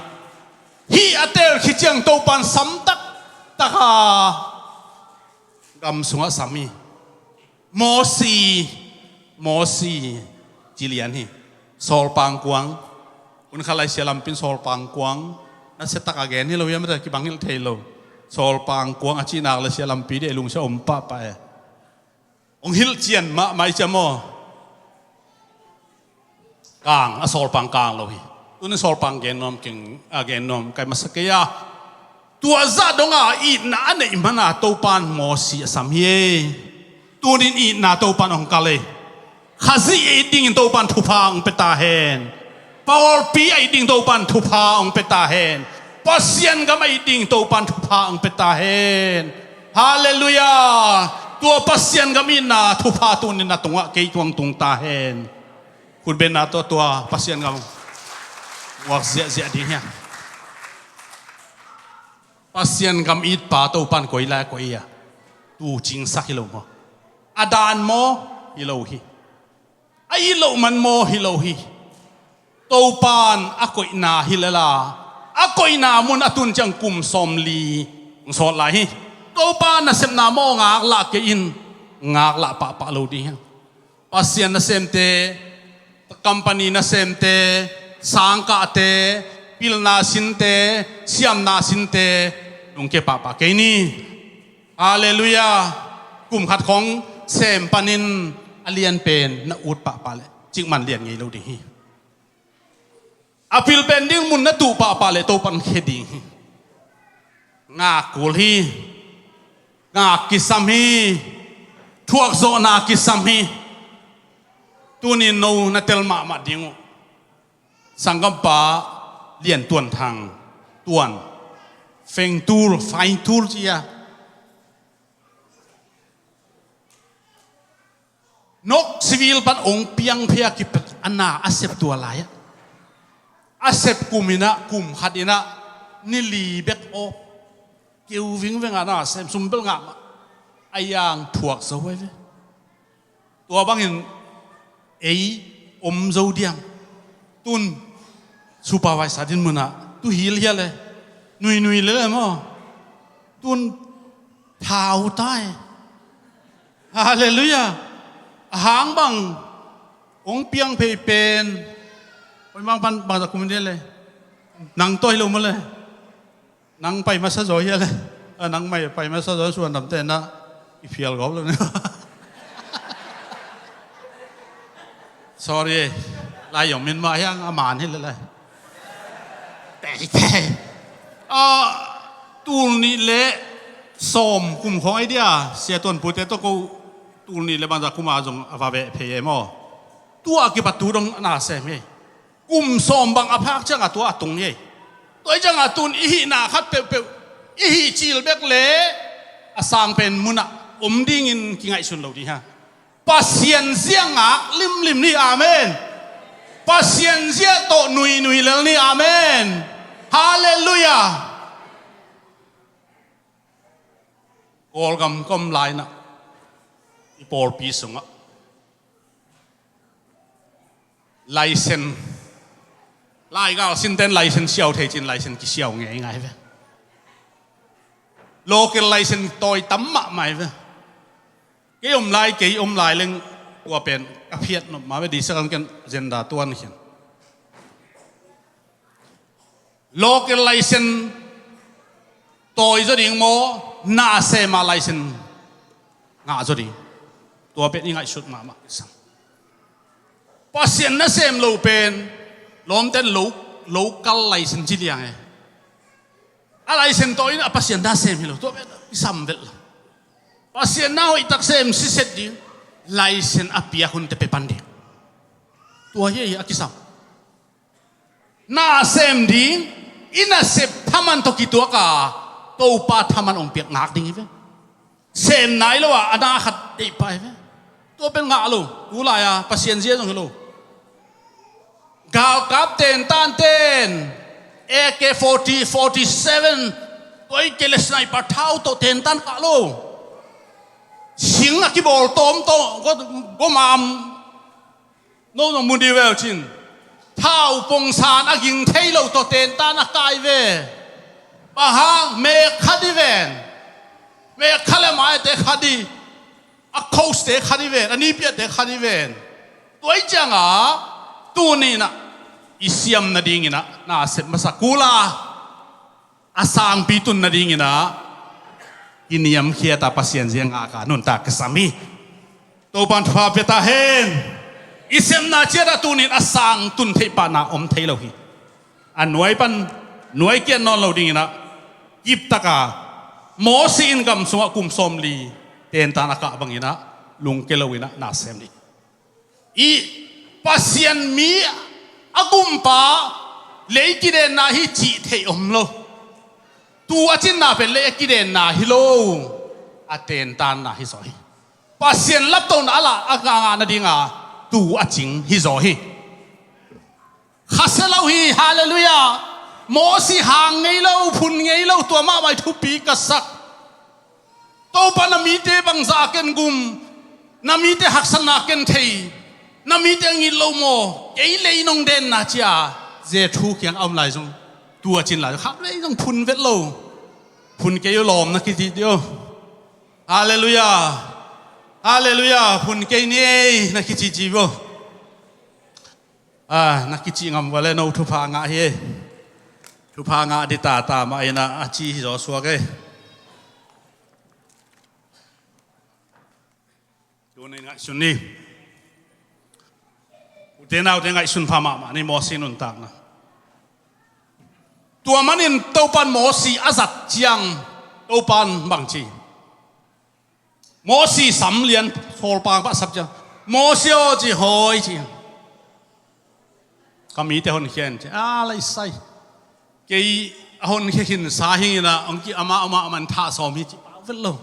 Hih a tel khit ciang Topan samtak taka gam sungah sam hi. Mawsi, Mawsi ci lian hi. Sawlpangkuang. Hun kha lai sia lampin sawlpangkuang na setak a gen hi lo hiam, kibang hilh thei lo. Sawlpangkuang a cihnak le sia lampi dih lungsia om pahpah e. Hong hilh cian mahmah i cia maw? Kang, a sawlpang kang lo hi. Tunin sawlpang gen nuam keng, a gen nuam kai masa kei a. Tua zah donga itna a neih mana Topan Mawsi a sam hi e. Tunin itna Topan hong kal e. Khazih a it dingin Topan thupha hong pia ta hen. Pawlpi a it ding Topan thupha hong pia ta hen. Pasian gam a it ding Topan thupha hong pia ta hen. Halleluiah. Tua Pasian gam itna thupha tunin na tungah kei tuang tung ta hen. Khutbenna tawh tua Pasian gam muak ziahziah ding hiam? Pasian gam itpa Topan koi lai koi a tucingsak hi lo maw? A dan maw? Hi lo hi. A it loh man maw? Hi lo hi. Topan a koihna hi lela, a koihna mun a tun ciang kum sawmli hong sawt lai hi. Topa nasepna maw ngaklah kei in, ngaklah pahpah lo ding hiang. Pasian nasemte, company nasemte, sangkahte, pilna sinte, siamna sinte, nungke pahpah kei ni. Halleluiah. Kum khat khong sem panin a lian pen na ut pahpah leh cikman lian ngei lo ding hi. A pil pen ding mun na tuh pahpah leh Topan khia ding hi. Ngak kul hi. Ngak kisam hi. Thuakzawhna kisam hi. Tunin no na tel mahmah ding uh. Sanggampa Lian Tuan Thang, Tuan, Feng Tul, Fai Tul ci a. Nok sivil pan ong piang phei a kipat a na a sep tua lai ah. A sep kum inah, kum khat inah, ni li bek aw. Keu vingveng ah na sem sum bel ngah mah. A yang thuak zo ai ve. Tua bangin ei om zo diam. Tun supervisor din munah tu hil hia le. Nui nui le le maw. Tun thau tai. Halleluiah. A hang bang ong piang phei pen. Oi mang pan bang ta kum dia le. Nang toi lo maw le. Nang pai masa zaw hia le. A, nang mai pai masa zaw suan damte na i phial gawp lo ne. Sorry. Lai yong min mah hiang a man hi le lai. Tei tei. A, tul nih le sawm kum khawng ai dia Sia Tuan Pute tawh ko tul nih le bangza kum a zong a va veh phei e maw. Tua kipat tu dong na sem hi. Kum sawm bang a phak ciangah tua a tung hi. Tua hi ciangah tun i hihna khat peuhpeuh i hih cil bek le a sang pen munah om dingin kingaihsun lo ding ha. Pasian zia ngak limlim ni, amen. Pasian zia tawh nuinui lel ni, amen. Halleluiah. Kawlgam kom lainah i pawlpi sungah laisen, laigal sinten laisen siau thei cin laisen kisiau ngei ngai ve. Local license tawi tam mahmah hi ve. Kei om lai, kei om lai leng tua pen ka phiat nop mah ve, dihsak ang ken zenda tuan khian. Local license tawi zaw ding maw, na sem a license ngah zaw ding? Tua pen i ngaihsut mahmah kisam. Pasian na sem lo pen lawmten lo, local license ci liang e. A license tawi in a Pasian na sem hi lo, tua pen kisam velh lo. Pasian na hoihtak sem siset ding, license a piak hunte pe pan ding. Tua hi a kisam. Na sem ding, i nasep thaman tawh kituak a, Topa thaman hong piak ngak ding hi ve. Sem nai lo a, a na khat deih pah hi ve. Tua pen ngah lo, tu lai-a Pasian zia zong hi lo. Galkap tentan ten, A K forty, forty-seven, tua i kei le sniper thau tawh tentan kah lo. Sing a kibawl tawm tawh, go, go mam, no zong mun di veu cin. Thau pongsan a ging thei lo tawh tentan a kai ve. Bang hang, mek kha di ven. Mek kha le maite kha di. A coach te kha di ven. A nipiate kha di ven. Tua i cianga, tuni inah, i siam nading inah, na sep masa kula. A sangpi tun nading inah, i niamkhiat a Pasian zia ngak a nuntak kisam hi. Topan thupha pia ta hen. I sepna ciat a tunin a sang tun theih pahna om thei lo hi. A nuai pan, nuai kiat nawn lo ding inah, kiptak a, Mosi in gam sungah kum sawmli tentan a kah bang inah, lungke lo inah, na sem ding. I Pasian mi a gumpa lei kidenna hi cih theih om lo. Tu a cinna pen lei a kidenna hi lo. A tentanna hi zaw hi. Pasian laptona a lah a ngah nadinga tu a cing hi zaw hi. Khasia lo hi, halleluiah. Mosi hang ngei lo, phun ngei lo, tua mahmah i thupi ka sak. Topa na mite bangzah a ken gum, na mite haksatna a ken thei, na mite a ngit lo maw, kei lei nong denna cia, Jethro kiang a om lai zong, tu a cin lai zong, khat lei zong phun vet lo. Phun kei uh lawm na kici dih uh. Halleluiah. Halleluiah. Phun kei ni ei na kici ci uh. Ah, na kici ngam vale, no thupha ngah hi. Thupha ngah di tata mah ina a ci hi zaw suak ei. Tuni ngaihsun ni. Ute naute ngaihsun pha mahmah ni Mosi nuntakna. Tua manin Topan Mosi a zat ciang Topan bang ci. Mosi sam lian sawlpang pah sap ciang, Mosi aw ci, hawi ci. Ka mite honkhia in ci. A lai sai. Kei a honkhia khin sa hing ina, ong ki ama ama aman thah sawm hi ci pau vet lo.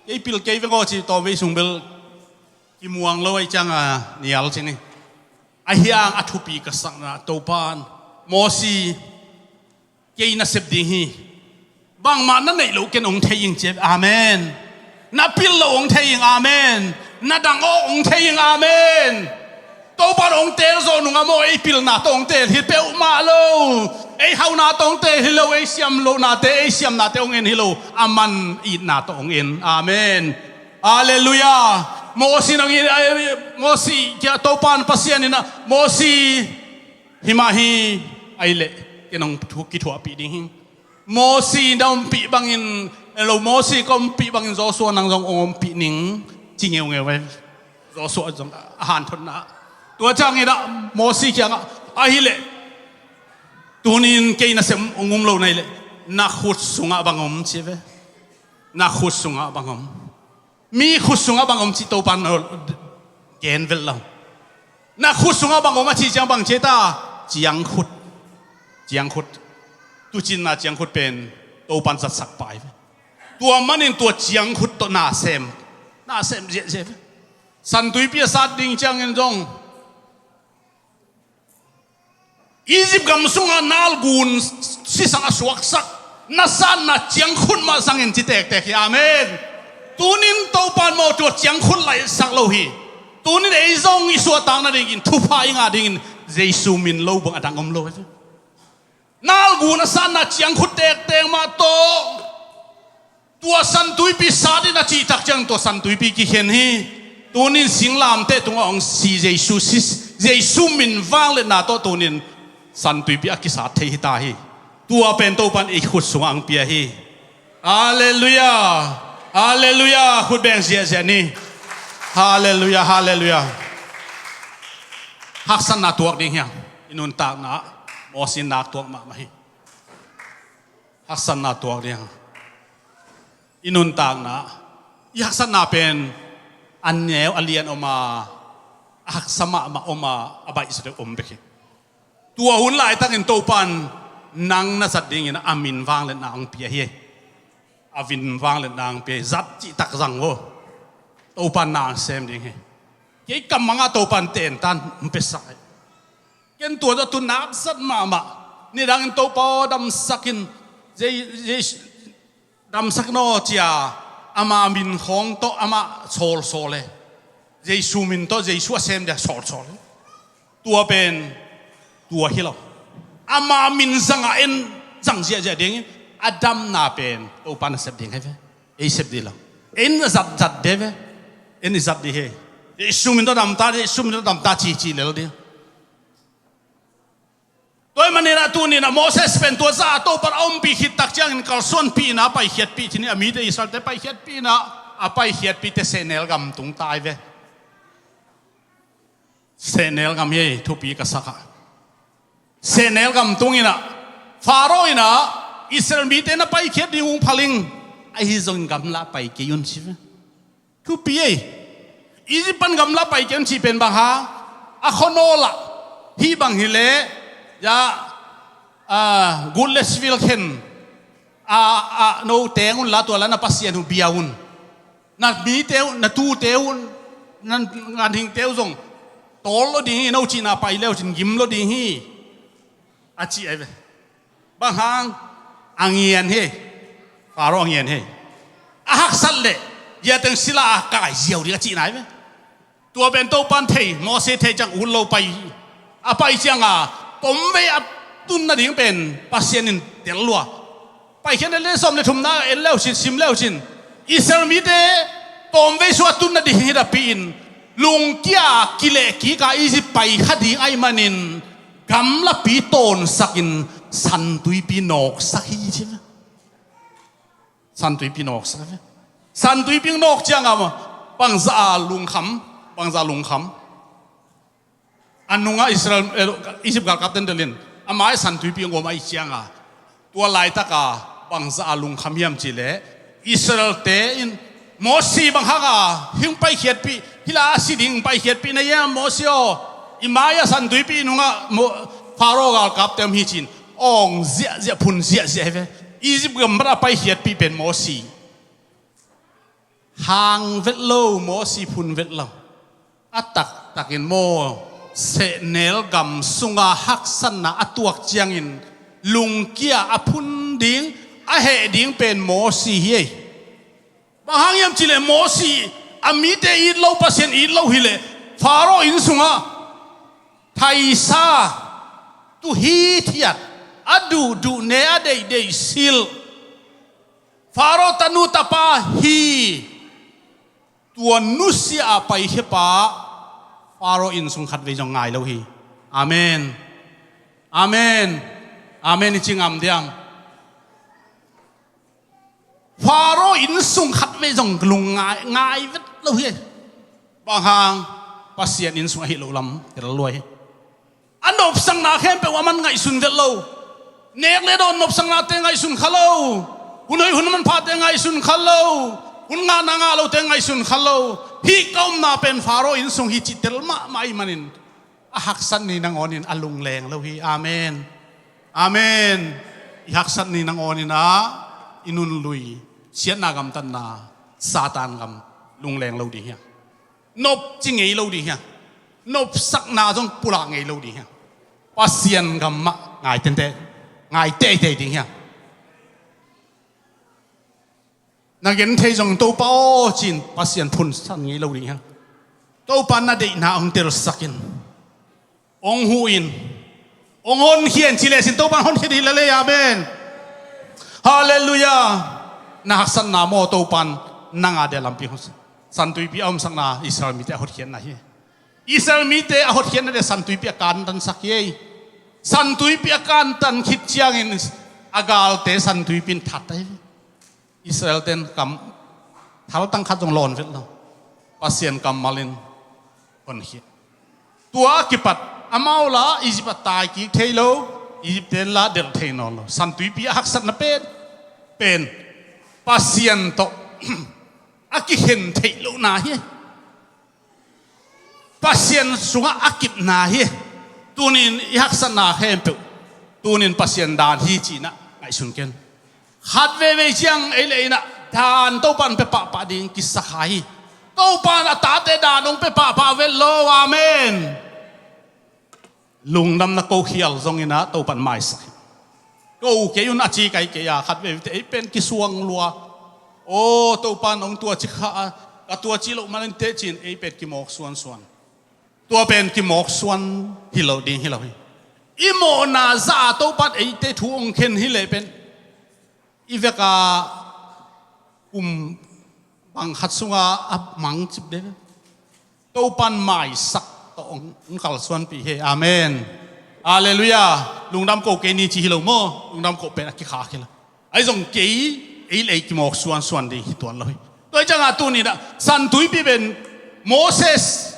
Kei pil kei veng aw ci, tawm vei sung bel kimuang lo ai ciang a nial ci ni. A hiang a thupi ka sakna Topan Mosi, kei na sep ding hi. Bangmah na neih loh ken hong thei ing ci. Amen. Na pil loh hong thei ing. Amen. Na dang awk hong thei ing. Amen. Topan hong teel zawh nungah maw ei pilna tawh hong teel hi peuhmah lo. Ei hauna tawh hong teel hi lo, ei siam lohnate, ei siamnate hong en hi lo. A man itna tawh hong en. Amen. Halleluiah. Mosi nang in, Mosi kia Topan Pasian ina Mosi, himah hi, ai leh ken hong thu kithuahpih ding hi. Mosi na ompih bangin, lo Mosi ka ompih bangin Joshua nang zong hong ompih ning ci ngeungeu ve. Joshua zong a hanthotna. Tua ciangin ah Mosi kiangah, ahih leh tunin kei nasem hong um lo na hih leh na khut sungah bang om ci ve. Na khut sungah bang om. Mi khut sungah bang om cih Topan gen velh lo. Na khut sungah bang om a cih ciang bang ci ta, ciangkhut. Ciangkhut. Tucinna ciangkhut pen Topan zatsak pah hi ve. Tua manin tua ciangkhut tawh na sem. Na sem ziahziah ve. Santuipi a sat ding ciangin zong Egypt gam sungah nalgun sisan a suaksak na satna ciangkhut mah sangin ci tektek hi. Amen. Tunin Topan maw tua ciangkhut laihsak lo hi. Tunin ei zong i suahtak nadingin thupha i ngah dingin Jesu min lo bang a dang om lo hi. Nalgun a satna ciangkhut tektek mah tawh Tua San Tuipi sat in a cih tak ciang tua San Tuipi kikhen hi. Tunin singlamteh tungah hong si Jesu, si, Jesu min vangliatna tawh tunin San Tuipi a kisat thei hi ta hi. Tua pen Topan ei khut sungah hong pia hi. Halleluiah. Halleluiah. Khut beng ziahziah ni. Halleluiah. Halleluiah. Haksatna tuak ding hiam? I nuntakna ah Moses in nak tuak mahmah hi. Haksatna tuak ding. I nuntakna, i haksatna pen a neu a lian om a, a haksa mahmah om a, a baihsa deuh om bek hi. Tua hun laitakin Topan nang na zat dingin a min vangliatna hong pia hi. A min vangliatna hong pia hi. Zat cih tak zang vo. Topan na hong sem ding hi. Kei kam mangah Topan tentan hong piasak hi. Ken tua tawh tu nak zat mahmah. Nidangin Topa aw damsak in, Jei-, Jei-, damsak naw cia, ama min khawng tawh amah sawlsawl e. Jesu min tawh Jesu a sem dia sawlsawl e. Tua pen tua hi lo. Ama min zangah en zang ziahziah dingin a damna pen Topa na sep ding hi ve. Ei sep dih lo. En a zatzat de ve. En i zat dih hi. Jesu min tawh damta, Jesu min tawh damta cici lel dih. Tua ahih manin ah tuni-in ah Moses pen tua zah a Topan a ompih khit tak ciangin kalsuanpih in ah a paikhiatpih, cih ni, a mite Israelte paikhiatpih in ah a paikhiatpihte sehnel gam tung ta hi ve. Sehnel gam hi, thupi ka sak ah. Sehnel gam tung in ah Faro in ah Israel mite na paikhiat ding ung phaling, ahi zongin gamla pai kei un ci ve. Thupi ei. Egypt pan gamla pai kei un cih pen bang hang? A khuanawl ah hih bang hileh, ya, a, gutless field khen, a, a, no teng un la, tua la na pasian uh bia un. Na mite uh, na tute uh, na ganhingte uh zong tawl lo ding hi, no cihna pai le uh cin gim lo ding hi, a ci ahi ve. Bang hang? A ngian hi. Faro a ngian hi. A haksat leh, ya teng sila a kai ziau ding a cihna hi ve. Tua pen Topan thei, Moses thei ciang ut lo pai. A pai ciang a, tomvei a tun nading pen Pasian in tel lua. Paikhiatna lian sawm le thumna en le uh cin, sim le uh cin. Israel mite tomvei sung a tun nading hi napi-in, lungkia kileh kik a Egypt pai kha ding ahih manin, gamlapi tawnsakin San Tuipi nawksak hi ci ve. San Tuipi nawksak hi ve. San Tuipi nawk ciang a, bangzah a lungkham, bangzah a lungkham. A nungah Israel, eh, Egypt galkapten delhin, a mai San Tuipi hong om ahih ciang a, tua laitak a bangzah a lungkham hiam cih leh, Israelte in, Moses bang hang a hih hong paikhiatpih, hih la a si ding hong paikhiatpih na hiam, Moses aw, i mai ah San Tuipi nungah Mo-, Faro galkapte om hi cin, awng ziahziah, phun ziahziah hi ve. Egypt gam pan a paikhiatpih pen Moses. Hang vet lo, Moses phun vet lo. A taktakin maw, sehnel gam sunga haksatna a tuak ciangin lungkia a phun ding, a heh ding pen Moses hi ei. Bang hang hiam cih leh Moses a mite it lo, Pasian it lo hileh, Faro inn sungah thaisa, tuhi thiat, a duhduh ne, a deihdeih silh, Faro tanu tapa hi. Tua nusia a paikhia pa Faro inn sung khatvei zong ngai lo hi. Amen. Amen. Amen i ci ngam diam? Faro inn sung khatvei zong lungngai, ngai vet lo hi. Bang hang? Pasian inn sung ahi lo lam tel lua hi. A nopsakna khempeuh a man ngaihsun vet lo. Nek le dawn nopsaknate ngaihsun kha lo. Hun hoih hun manphate ngaihsun kha lo. Hun ngahna ngah lote ngaihsun kha lo. Hih ka omna pen Faro inn sung hi cih tel mahmah ahih manin, a haksat ni nangawnin a lungleng lo hi. Amen. Amen. I haksat ni nangawnin ah i nunlui, siatna gamtatna, Satan gam lungleng lo ding hi. Nopci ngei lo ding hi. Nopsakna zong pulak ngei lo ding hi. Pasian gam mah ngai tente, ngai teitei ding hi. Na gen thei zong Topa aw cin Pasian phunsan ngei lo ding hi. Topa na deihna hong telsakin, hong huh in, hong honkhia in ci le sin Topa hong honkhia ding hi lel ei. Amen. Halleluiah. Na haksatna maw, Topan nang a dia lampi hong San Tuipi a omsakna Israel mite a hotkhiatna hi. Israel mite a hotkhiatna dia San Tuipi a kantansak hi. San Tuipi a kantan khit ciangin a galte San Tuipi in that ahi. Israel ten kam thaltang khat zong lawn vet lo. Pasian kammal in honkhia. Tua a kipat amau la Egypt a tai kik thei lo, Egypt ten la delh thei nawn lo. San Tuipi a haksatna pen, pen Pasian tawh a kikhen theih lohna hi. Pasian sungah a kipna hi. Tunin i haksatna khempeuh tunin Pasian dan hi cinah ngaihsun ken. Khat veivei ciang ei le ei inah dan Topan pe pahpah ding kisakha hi. Topan a tate dan hong pe pahpah vet lo. Amen. Lungdamna ko khial zonginah Topan maisak hi. Ko kei un a ci kai kei a, khat veivei te ei pen kisuang lua. Aw, Topan hong tua ci kha a, ka tua ci loh manin teh cin ei pen kimawk suansuan. Tua pen kimawk suan hi lo ding hi lo hi. I mawhna zah a Topan eite thu hong khen hi leh pen i veka kum bang khat sunga a mang cip de. Topan maisak tawh hong kalsuanpih hi. Amen. Halleluiah. Lungdam ko kei ni ci hi lo maw? Lungdam ko pen a kikhak hi lo. Ahi zong kei ei le ei kimawk suansuan ding hi tuan lo hi. Tua hi ciangah tuninah San Tuipi pen Moses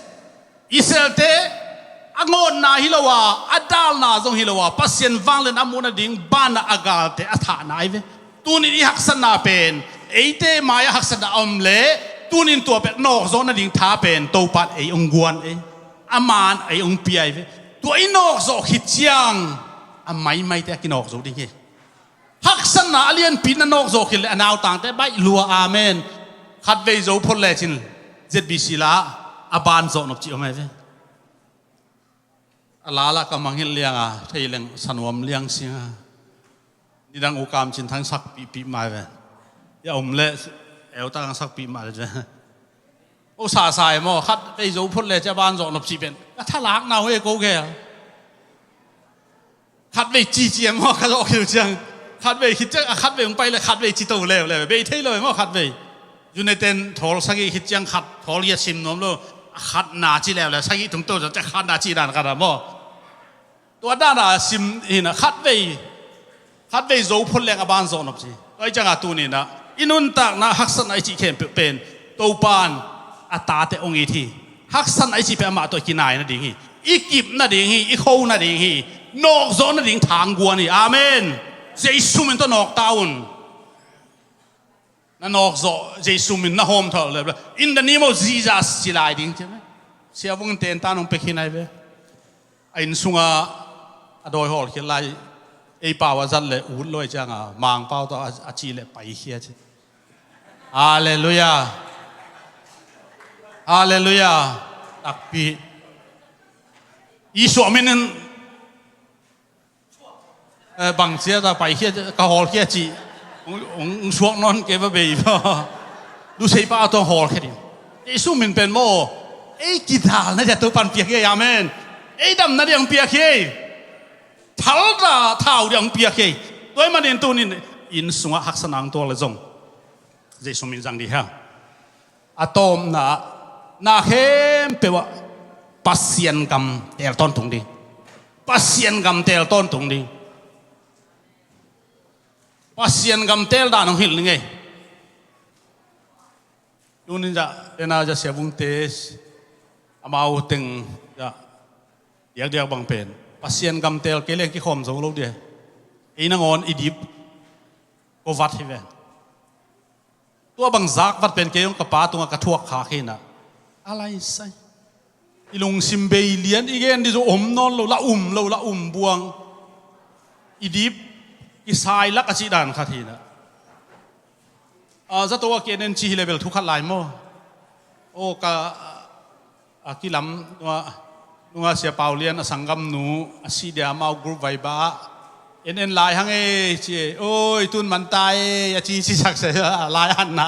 Israelte a ngawtna hi lo a, a dalna zong hi lo a, Pasian vanglian a muh nading banah a galte a thahna ahi ve. Tunin i haksatna pen eite mai-ah haksatna a om leh tunin tua pen nawkzawh nading tha pen Topan ei hong guan ei, a man ei hong pia ahi ve. Tua i nawkzawh khit ciang a maimaite a kinawkzo ding hi. Haksatna a lianpi na nawkzawh khit leh a nautangte baih lua. Amen. Khatvei zo phot lecin Z B C la a ban zawh nop cih om ahi ve. A lala ka mangngilh lianga thei leng sanuam liang singa nidang ukam cin thang sakpihpih mai ve. Ya om le eutak ang sakpih mai ve. O sasai maw, khatvei zo phot le cia ban zawh nop cih pen ka thalakna uh e ko gel. Khatvei cici e maw, ka zawh khil ciang khatvei khit ciang a khatvei hong pai le khatvei ci to leuleu bei thei lo e maw khatvei. Juneten thawl sagih khit ciang khat thawl giat sim nuam lo. A khatna ci leuleu sagih tung to zawh ciang khatna ci dan khat a maw. Tua dana sim hinah khatvei khatvei zo phot leng a ban zawh nop ci. Tua i cianga tuninah i nuntakna haksatna i cih khempeuh pen Topan a tate hong it hi. Haksatna i cih pen amah tawh i kinai nading hi. I kip nading hi. I kho nading hi. Nawkzawh nading thang guan hi. Amen. Jesu min tawh nawkta un. Na nawkzawh Jesu min na hawm thawh le in the name of Jesus ci lai ding ci. Sia vung ten tan hong pekhin ai ve. A inn sunga a dawi hawlkhia lai ei pau a zat le ut luai cianga Mangpau tawh a ci le paikhia ci. Halleluiah. Halleluiah. Takpi. Isuah minin bangcia ta paikhia ka hawlkhia cih hong suak nawn kei va bei. Lusei pa a tuang hawlkhia ding. Jesu min pen maw ei kidalna dia Topan piak hi. Amen. Ei damna dia hong piak hi. Thalta thau dia hong piak hi. Tua ahih manin tunin inn sungah haksatna hong tuak le zong Jesu min zang dih hang. A tawpna na khempeuh ah Pasian gam teel tawntung ding. Pasian gam teel tawntung ding. Pasian gam teel dan hong hilh ning ei. Tunin zah tena zah siavungte amau teng zah diakdiak bang pen Pasian gam teel kei leng kikhawm zo lo dia. Ei nangawn i dip ko vat hi ve. Tua bang zak vat pen kei hong ka pa tungah ka thuak khak hinah a laisai. I lungsim bei lian i gen dih zo om nawn lo la um lo la um buang. I dip i sailak a cih dan khat hinah. Zato a kenen ci hi level thu khat lai maw? O ka a kilam nunga sia Paulian a sanggamnu a si dia amau group vai ba en en lai hang e ci e. Oi tun man ta e a ci ci sak se lai han na.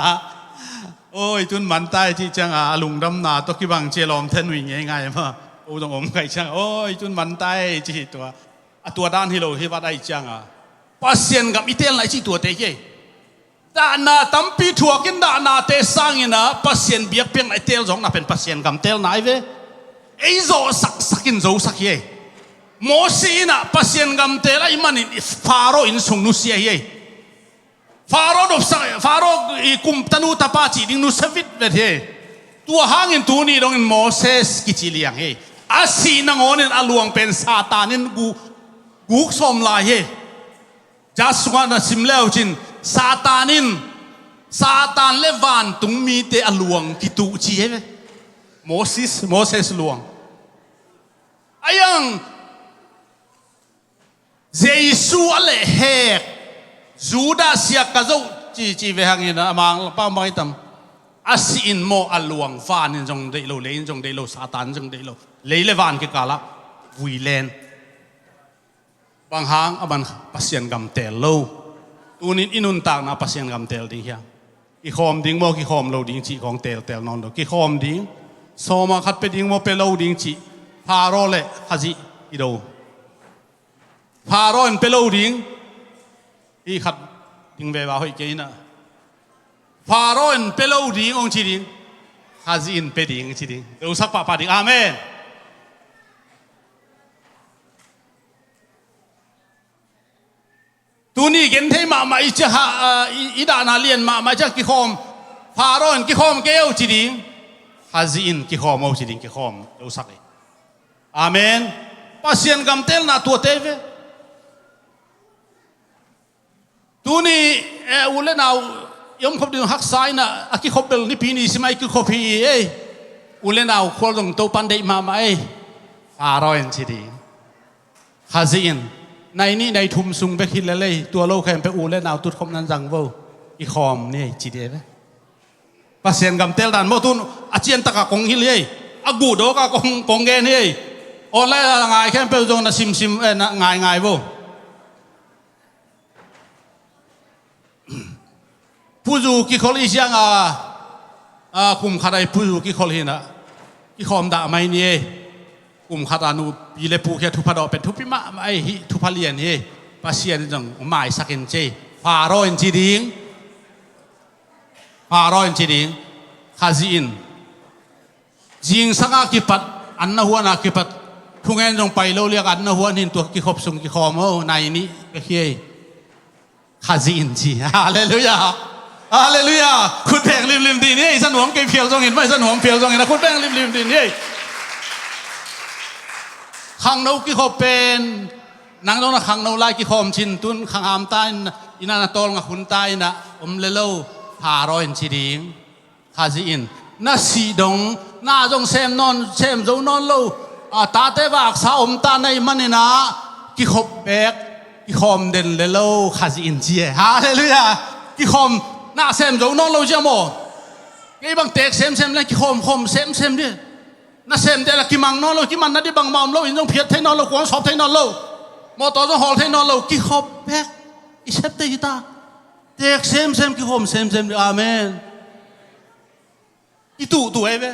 Oi tun man ta e ci ciang a lungdamna to kibang ci lawm then ui ngei ngai ma. O dong om kai ciang oi tun man ta e ci hi tua a tua dan hi lo hi vat ai ciang a Pasian gam i tel lai ci tua te ke. Dahna tampi thuak in dahnate sangin ah Pasian biakpiakna i teel zawkna pen Pasian gam teelna ahi ve. Ei zawhsaksak in zosak hi ei. Moses in ah Pasian gam teel ahih manin Faro inn sung nusia hi ei. Faro nopsak, Faro i kum tanu tapa cih ding nusia vitvet hi ei. Tua hangin tuni dongin Moses kici liang hi ei. A sih nangawnin a luang pen Satan in gu-, guk sawm lai hi ei. Jas sungah na sim le uh cin, Satan in, Satan le vantung mite a luang kituh ci hi ve. Moses, Moses luang. A iang Jesu a lehhek, Judas siak ka zoh ci, ci ve hangin a mang pang bang i tam. A sih in maw a luang, van in zong deih lo, lei in zong deih lo, Satan in zong deih lo. Lei le van kikalah vui len. Bang hang a man Pasian gam teel lo. Tunin i nuntakna Pasian gam teel ding hiam? Kikhawm ding maw, kikhawm lo ding cih khawng teelteel nawn lo. Kikhawm ding. Sawma khat pia ding maw, pia lo ding cih. Faro le Khazih i do. Faro in pia lo ding. Hih khat ding veva hoih kei inah. Faro in pia lo ding hong ci ding. Khazih in pia ding ci ding. Zosak pahpah ding. Amen. Tuni genthei mahmah i cia ha, ah, i, i dahna lian mahmah i cia kikhawm. Faro in kikhawm kei o ci ding. Khazih in kikhawm o ci ding, kikhawm. Zosak hi. Amen. Pasian gam teelna tuate ve. Tuni, eh, u le nau i omkhop ding haksa inah a kikhop bel Nipi ni simah i kikhop hi ei. U le nau khual zong Topan deih mahmah ei. Faro in ci ding. Khazih in, nai nih nai thum sung bek hi lel ei, tua lo khempeuh u le nau tutkhop nan zang vo. Kikhawm ni ei ci ding ve. Pasian gam teel dan maw tun a ciantakah kong hilh hi ei. A guhdawkah kong, kong gen hi ei. Online a ngai khempeuh zong na simsim, eh, na ngaingai vo. Puzu kikhol i ciang a, a, kum khat a i puzu kikhol hi inah. Kikhawm dah mai ni ei. Kum khat a nupi le pu khia thupha dawh pen thupi mahmah ei, hih thupha lian hi ei. Pasian in zong maisak in ci ei. Faro in ci ding. Faro in ci ding. Khazih in. Zingsang a kipat, an na huan a kipat. Thungen zong pai lo liak an na huan hin tua kikhop sung kikhawm o, nai nih bek hi ei. Khazih in ci. Halleluiah. Halleluiah. Khut beng limlim dih ni ei, sa nuam kei phial zongin, mai sa nuam phial zongin, a khut beng limlim dih ni ei. Khangno kikhop pen, nang dong na khangno lai kikhawm cin tun, khang am ta in, ina na tawl ngak hun ta ina, om le lo, Faro in ci ding. Khazih in, na sih dong, na zong sem nawn, sem zo nawn lo, a, tate vaksa om ta na hih manin ah, kikhop bek, kikhawm den le lo, Khazih in ci e. Halleluiah. Kikhawm, na sem zo nawn lo cia maw. Kei bang teek semsem le kikhawm khawm semsem dih. Na sem dih la kimang nawn lo, kiman na dih bangmah om lo, inn zong phiat thei nawn lo, kuang sawp thei nawn lo. Mawtaw zong hawl thei nawn lo, kikhop bek. I sep te hi ta. Teek semsem, kikhawm semsem dih. Amen. Kituhtuh ahi ve.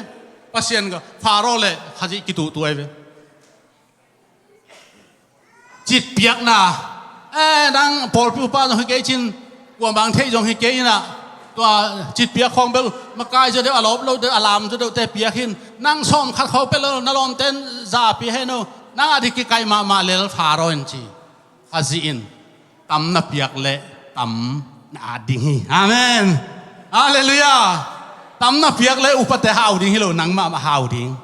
Pasian ka Faro le Khazih kituhtuh ahi ve. Citpiakna. Eh, nang pawlpi upa zong hi kei cin, kuamang theih zong hi kei inah. Tua citpiak khawng bel makai zaw deuh, a lawp lo deuh, a lam zaw deuh te piak hin. Nang sawm khat khawng pia lo, na lawmten zapi hen o. Nang a dih kikaih mahmah lel Faro in ci. Khazih in tam na piak leh tam na at ding hi. Amen. Halleluiah. Tam na piak leh upate hau ding hi lo, nangmah mah hau ding.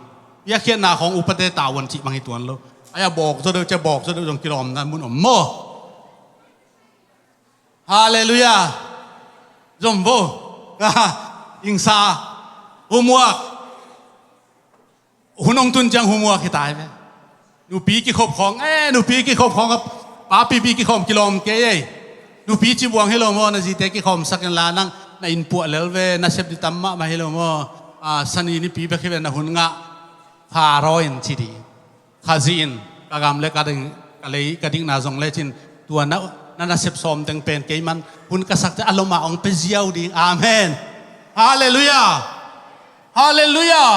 Piakkhiatna khawng upate tavuan cih bang hi tuan lo. Ai a bawk zaw deuh, cia bawk zaw deuh zong kilawmna mun om maw. Halleluiah. Zom vo. Ingsa. Homework. Hun hong tun ciang homework hi ta hi ve. Nupi kikhop khawng, eh, nupi kikhop khawng, papipi kikhawm kilawm kei ei. Nupi cibuang hi lo maw, na zite kikhawmsak inla nang, na innpuah lel ve, na sep dih tam mahmah hi lo maw. Ah, sani nipi bek hi ve na hun ngah. Faro in ci dih. Khazih in, ka gam le ka ding, ka lei, ka dikna zong lecin, tua na, na nasep sawm teng pen kei man, hun ka sak ciang a lomah hong pia ziau ding. Amen. Halleluiah. Halleluiah.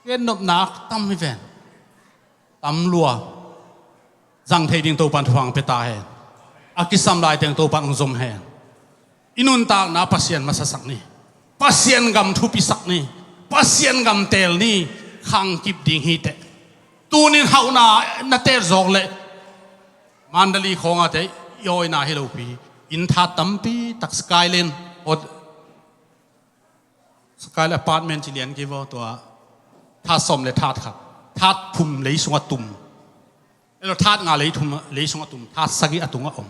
Gen nopna tam hi ven. Tam lua. Zang thei ding Topan thupha hong pia ta hen. A kisam lai teng Topan hong zom hen. I nuntakna Pasian masasak ni. Pasian gam thupisak ni. Pasian gam teel ni. Khang kip ding hi teh. Tunin hauhna na teel zawk leh Mandalay khawngah teh i awina hi lopi. Inn that tampi tak Skyland, hot Skyland apartment ci lian kei vaw tua. That sawm le that khat. That thum lei sungah tum. Elo that nga lei thum, lei sungah tum. That sagih a tungah om.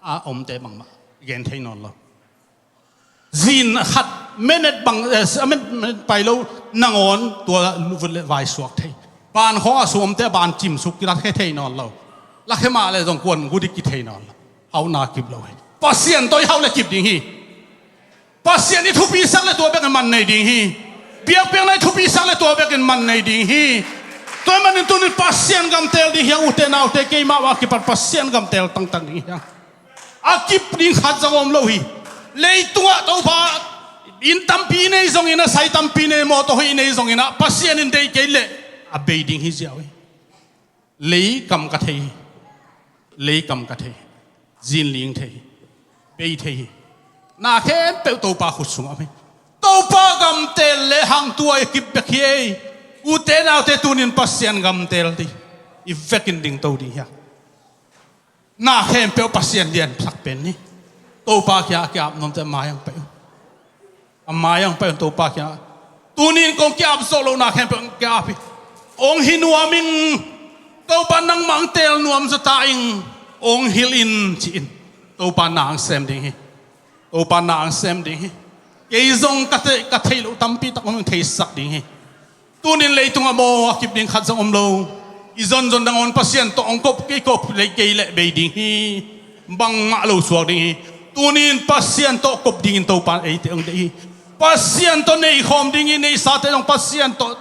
A omte bangmah gen thei nawn lo. Zin khat minute bang, eh, minute, minute pai lo nangawn tua vut le vai suak thei. Ban khawngah sung omte ban cimsuk kilat khe thei nawn lo. Lakhe mah le zong kuan gudik ki thei nawn lo. Hauhna kip lo hi. Pasian tawh i hauh le kip ding hi. Pasian i thupisak le tua bekin man nei ding hi. Biakpiakna i thupisak le tua bekin man nei ding hi. Tua manin tunin Pasian gam teel ding hi hang, ute naute, keimah a kipat Pasian gam teel tangtang ding hi hang. A kip ding khat zong om lo hi. Leitungah Topa inn tampi nei zongin, a sai tampi nei, mawtaw hoih nei zongin ah Pasian in deih kei leh a bei ding hi ziau hi. Lei kam ka thei hi. Lei kam ka thei hi. Zinling thei hi. Bei thei hi. Na khempeuh Topa khut sungah om hi. Topa gam teel le hang tua i kip bek hi ei. Ute naute, tunin Pasian gam teel dih. I vekin ding to ding hi a. Na khempeuh Pasian liansak pen ni. Topa kiangah a kiap nuamte a mai ang pai un. A mai ang pai un Topa kiangah. Tunin kong kiap zawh loh na khempeuh kiap hi. Ong hi nuam ing. Topa nangmah ang teel nuam zaw ta ing. Ong hilh in ci-in Topa na ang sem ding hi. Topa na ang sem ding hi. Kei zong ka thei, ka theih loh tampi tak ong theisak ding hi. Tunin leitungah maw a kip ding khat zong om lo. I zonzon nangawn Pasian tawh ong kop kei, kop lei kei leh bei ding hi. Bangmah lo suak ding hi. Tunin Pasian tawh kop dingin Topa eite ong deih hi. Pasian tawh neikhawm ding hi, neisate zong Pasian tawh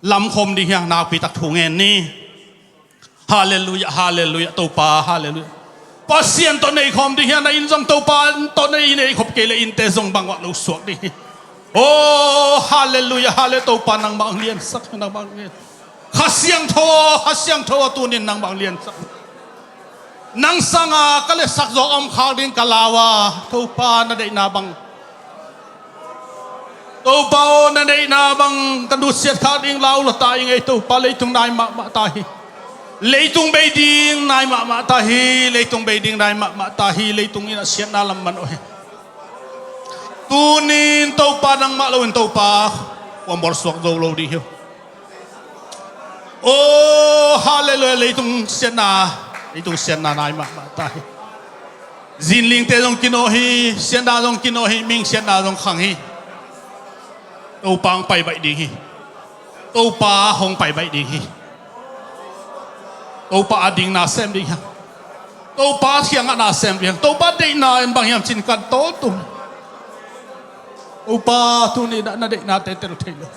lamkhawm ding hi hang, nakpi tak thu ngen ni. Halleluiah, halleluiah, Topa, halleluiah. Pasian tawh neikhawm ding hi a, na inn zong Topa tawh nei, neikhop kei le innte zong bangmah lo suak ding hi. Oh, halleluiah, halleluiah, Topa nangmah ang liansak, nangmah ang lian. Kha Siangtho, Kha Siangtho a tunin nangmah ang liansak. Nang sanga ka letsak zawk a om khak ding ka lau a, Topa na deihna bang. Topa aw, na deihna bang ka nusiat khak ding lau la ta ing ei Topa, leitung nai mahmah ta hi. Leitung bei ding nai mahmah ta hi, leitung bei ding nai mahmah ta hi, leitung in a siatna lam man uh hi. Tunin Topa nangmah loin Topa kuamor suak zo lo ding hi uh. Oh, halleluiah, leitung siatna, leitung siatna nai mahmah ta hi. Zinlingte zong kinawh hi, siatna zong kinawh hi, mihing siatna zong khang hi. Topa hong pai baih ding hi. Topa hong pai baih ding hi. Topa a ding na sem ding hi. Topa kiangah na sem ding hi. Topa deihna in bang hiam cin kan tawl tum. Topa tuni na, na deihna te tel thei lo.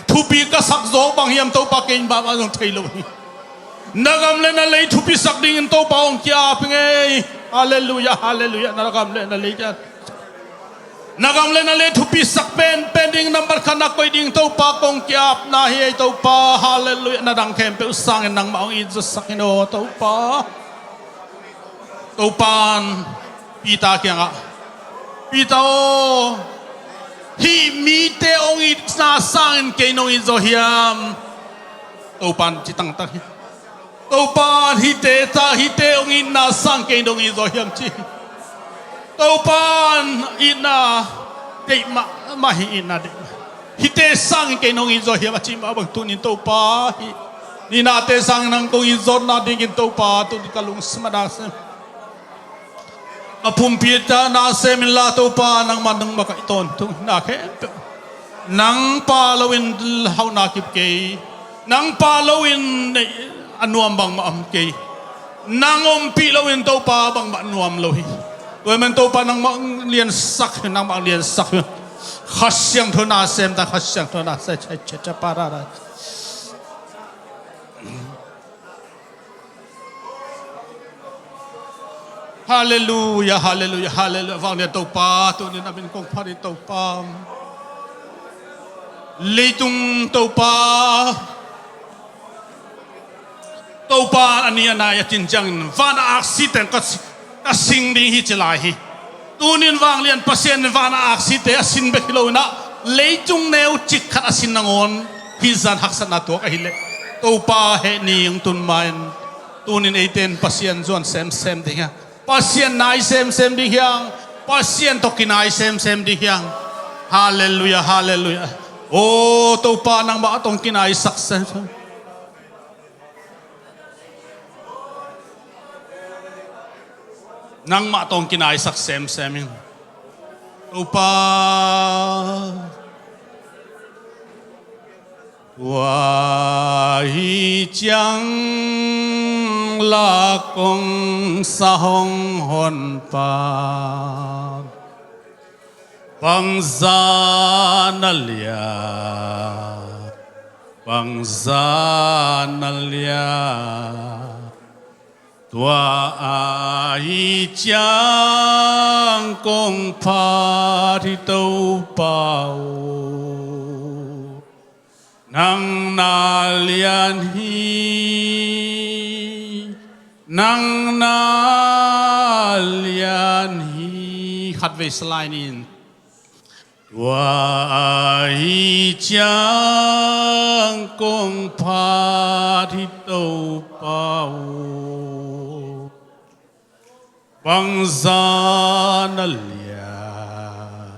Thupi ka sak zawk bang hiam Topa, kei mahmah zong thei lo hi. Na gam le na lei thupisak dingin Topa hong kiap hi ngei. Halleluiah, halleluiah, na gam le na lei kiap. Na gam le na lei thupisak pen, pen ding nambat khat na koih ding Topa kong kiapna hi ei Topa. Halleluiah, na dang khempeuh sangin nangmah hong it zawsak in aw Topa. Topan Peter kiangah, Peter aw, hih mite hong itna sangin kei nong it zaw hiam? Topan ci tangtang hi. Topan hihte ta, hihte hong itna sang kei nong it zaw hiam ci. Topan itna deih mahmah hi, itna deih mah. Hihte sangin kei nong it zaw hiam a cih mah bang tunin Topa hih nihnate sangin nang kong it zawhna dingin Topa tunin ka lungsim a na sem. A pumpi ta na sem inla Topa nangmah nangmah ka it tawntung hi na khempeuh. Nang pa loin hauhna kip kei. Nang pa loin a nuam bangmah om kei. Nang ompih loin Topa bangmah nuam lo hi. Tua ahih manin Topa nangmah liansak hi, nangmah liansak hi. Kha Siangtho na sem ta, Kha Siangtho na sem, cha cha cha pa ra ra. Halleluiah, halleluiah, halleluiah. Vanglian Topa, tunin a min kong phat hi Topa. Leitung Topa. Topa a ni a nai a cin ciangin van a aksi teng ka si-, ka sing ding hi ci lai hi. Tunin vanglian Pasian in van a aksite a sin bek hi lo in ah, leitung neu cik khat a sin nangawn hih zan haksatna tuak ahih leh, Topa heh ni hong tun ma-in, tunin eite in Pasian zuan semsem ding hi hang. Pasian nai semsem ding hi hang. Pasian tawh kinai semsem ding hi hang. Halleluiah, halleluiah. O Topa, nangmah tawh hong kinaisak semsem. Nangmah tawh hong kinaisak semsem in. Topa, tua hi ciang la kong sa hong honpa, bangza na lian, bangza na lian. Tua ahi ciang kong phat hi Topa aw, nang na lian hi, nang na lian hi. Khatvei sa lai ni. Tua ahi ciang kong phat hi Topa aw, bangza na lian,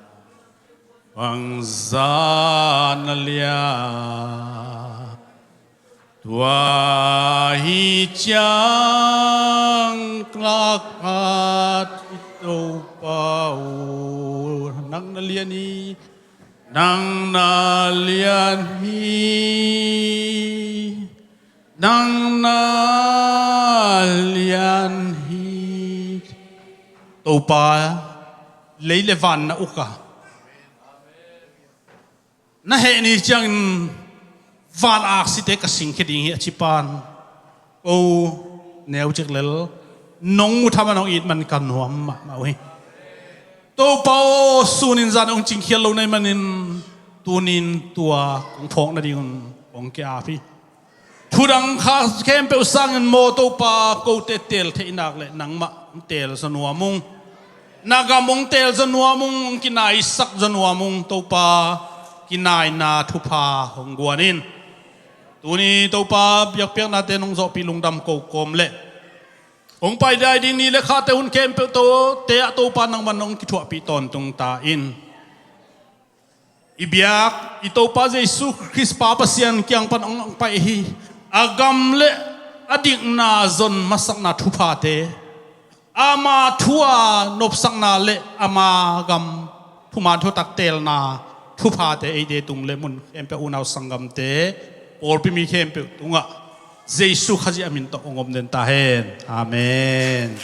bangza na lian. Tua hi ciang kong phat hi Topa aw, nang na lian hi, nang na lian hi, nang na lian hi. Topa, lei le van na uk a, na heh ni ciangin van aksite ka singkhia ding hi a ci pan, ko neu cik lel nong mu tham a nong it man ka nuam mahmah uh hi. Topa aw, sunin zan hong cingkhial lo na hih manin, tunin tua kong phawk nadingun kong ki-ap hi. Thudang kha khempeuh sangin maw Topa, kote teel theih nak leh nangmah hong teel zaw nuam ung. Na gam hong teel zaw nuam ung, hong kinaisak zaw nuam ung Topa. Kinaina thupha hong guan in. Tuni Topa, biakpiaknate nong zawhpih lungdam ko kawm leh, hong paidai ding ni le khate hun khempeuh to, te ah Topa nangman hong kithuahpih tawntung ta in. I biak i Topa Jesu Khrist pa Pasian kiang pan hong pai hi. A gam le a dikna zon masakna thuphate, ama thu a nopsakna le ama gam thuman thutak teelna thuphate eite tung le mun khempeuh, unau sanggamte, pawlpi mi khempeuh tungah Jesu Khazih a min tawh hong om den ta hen. Amen.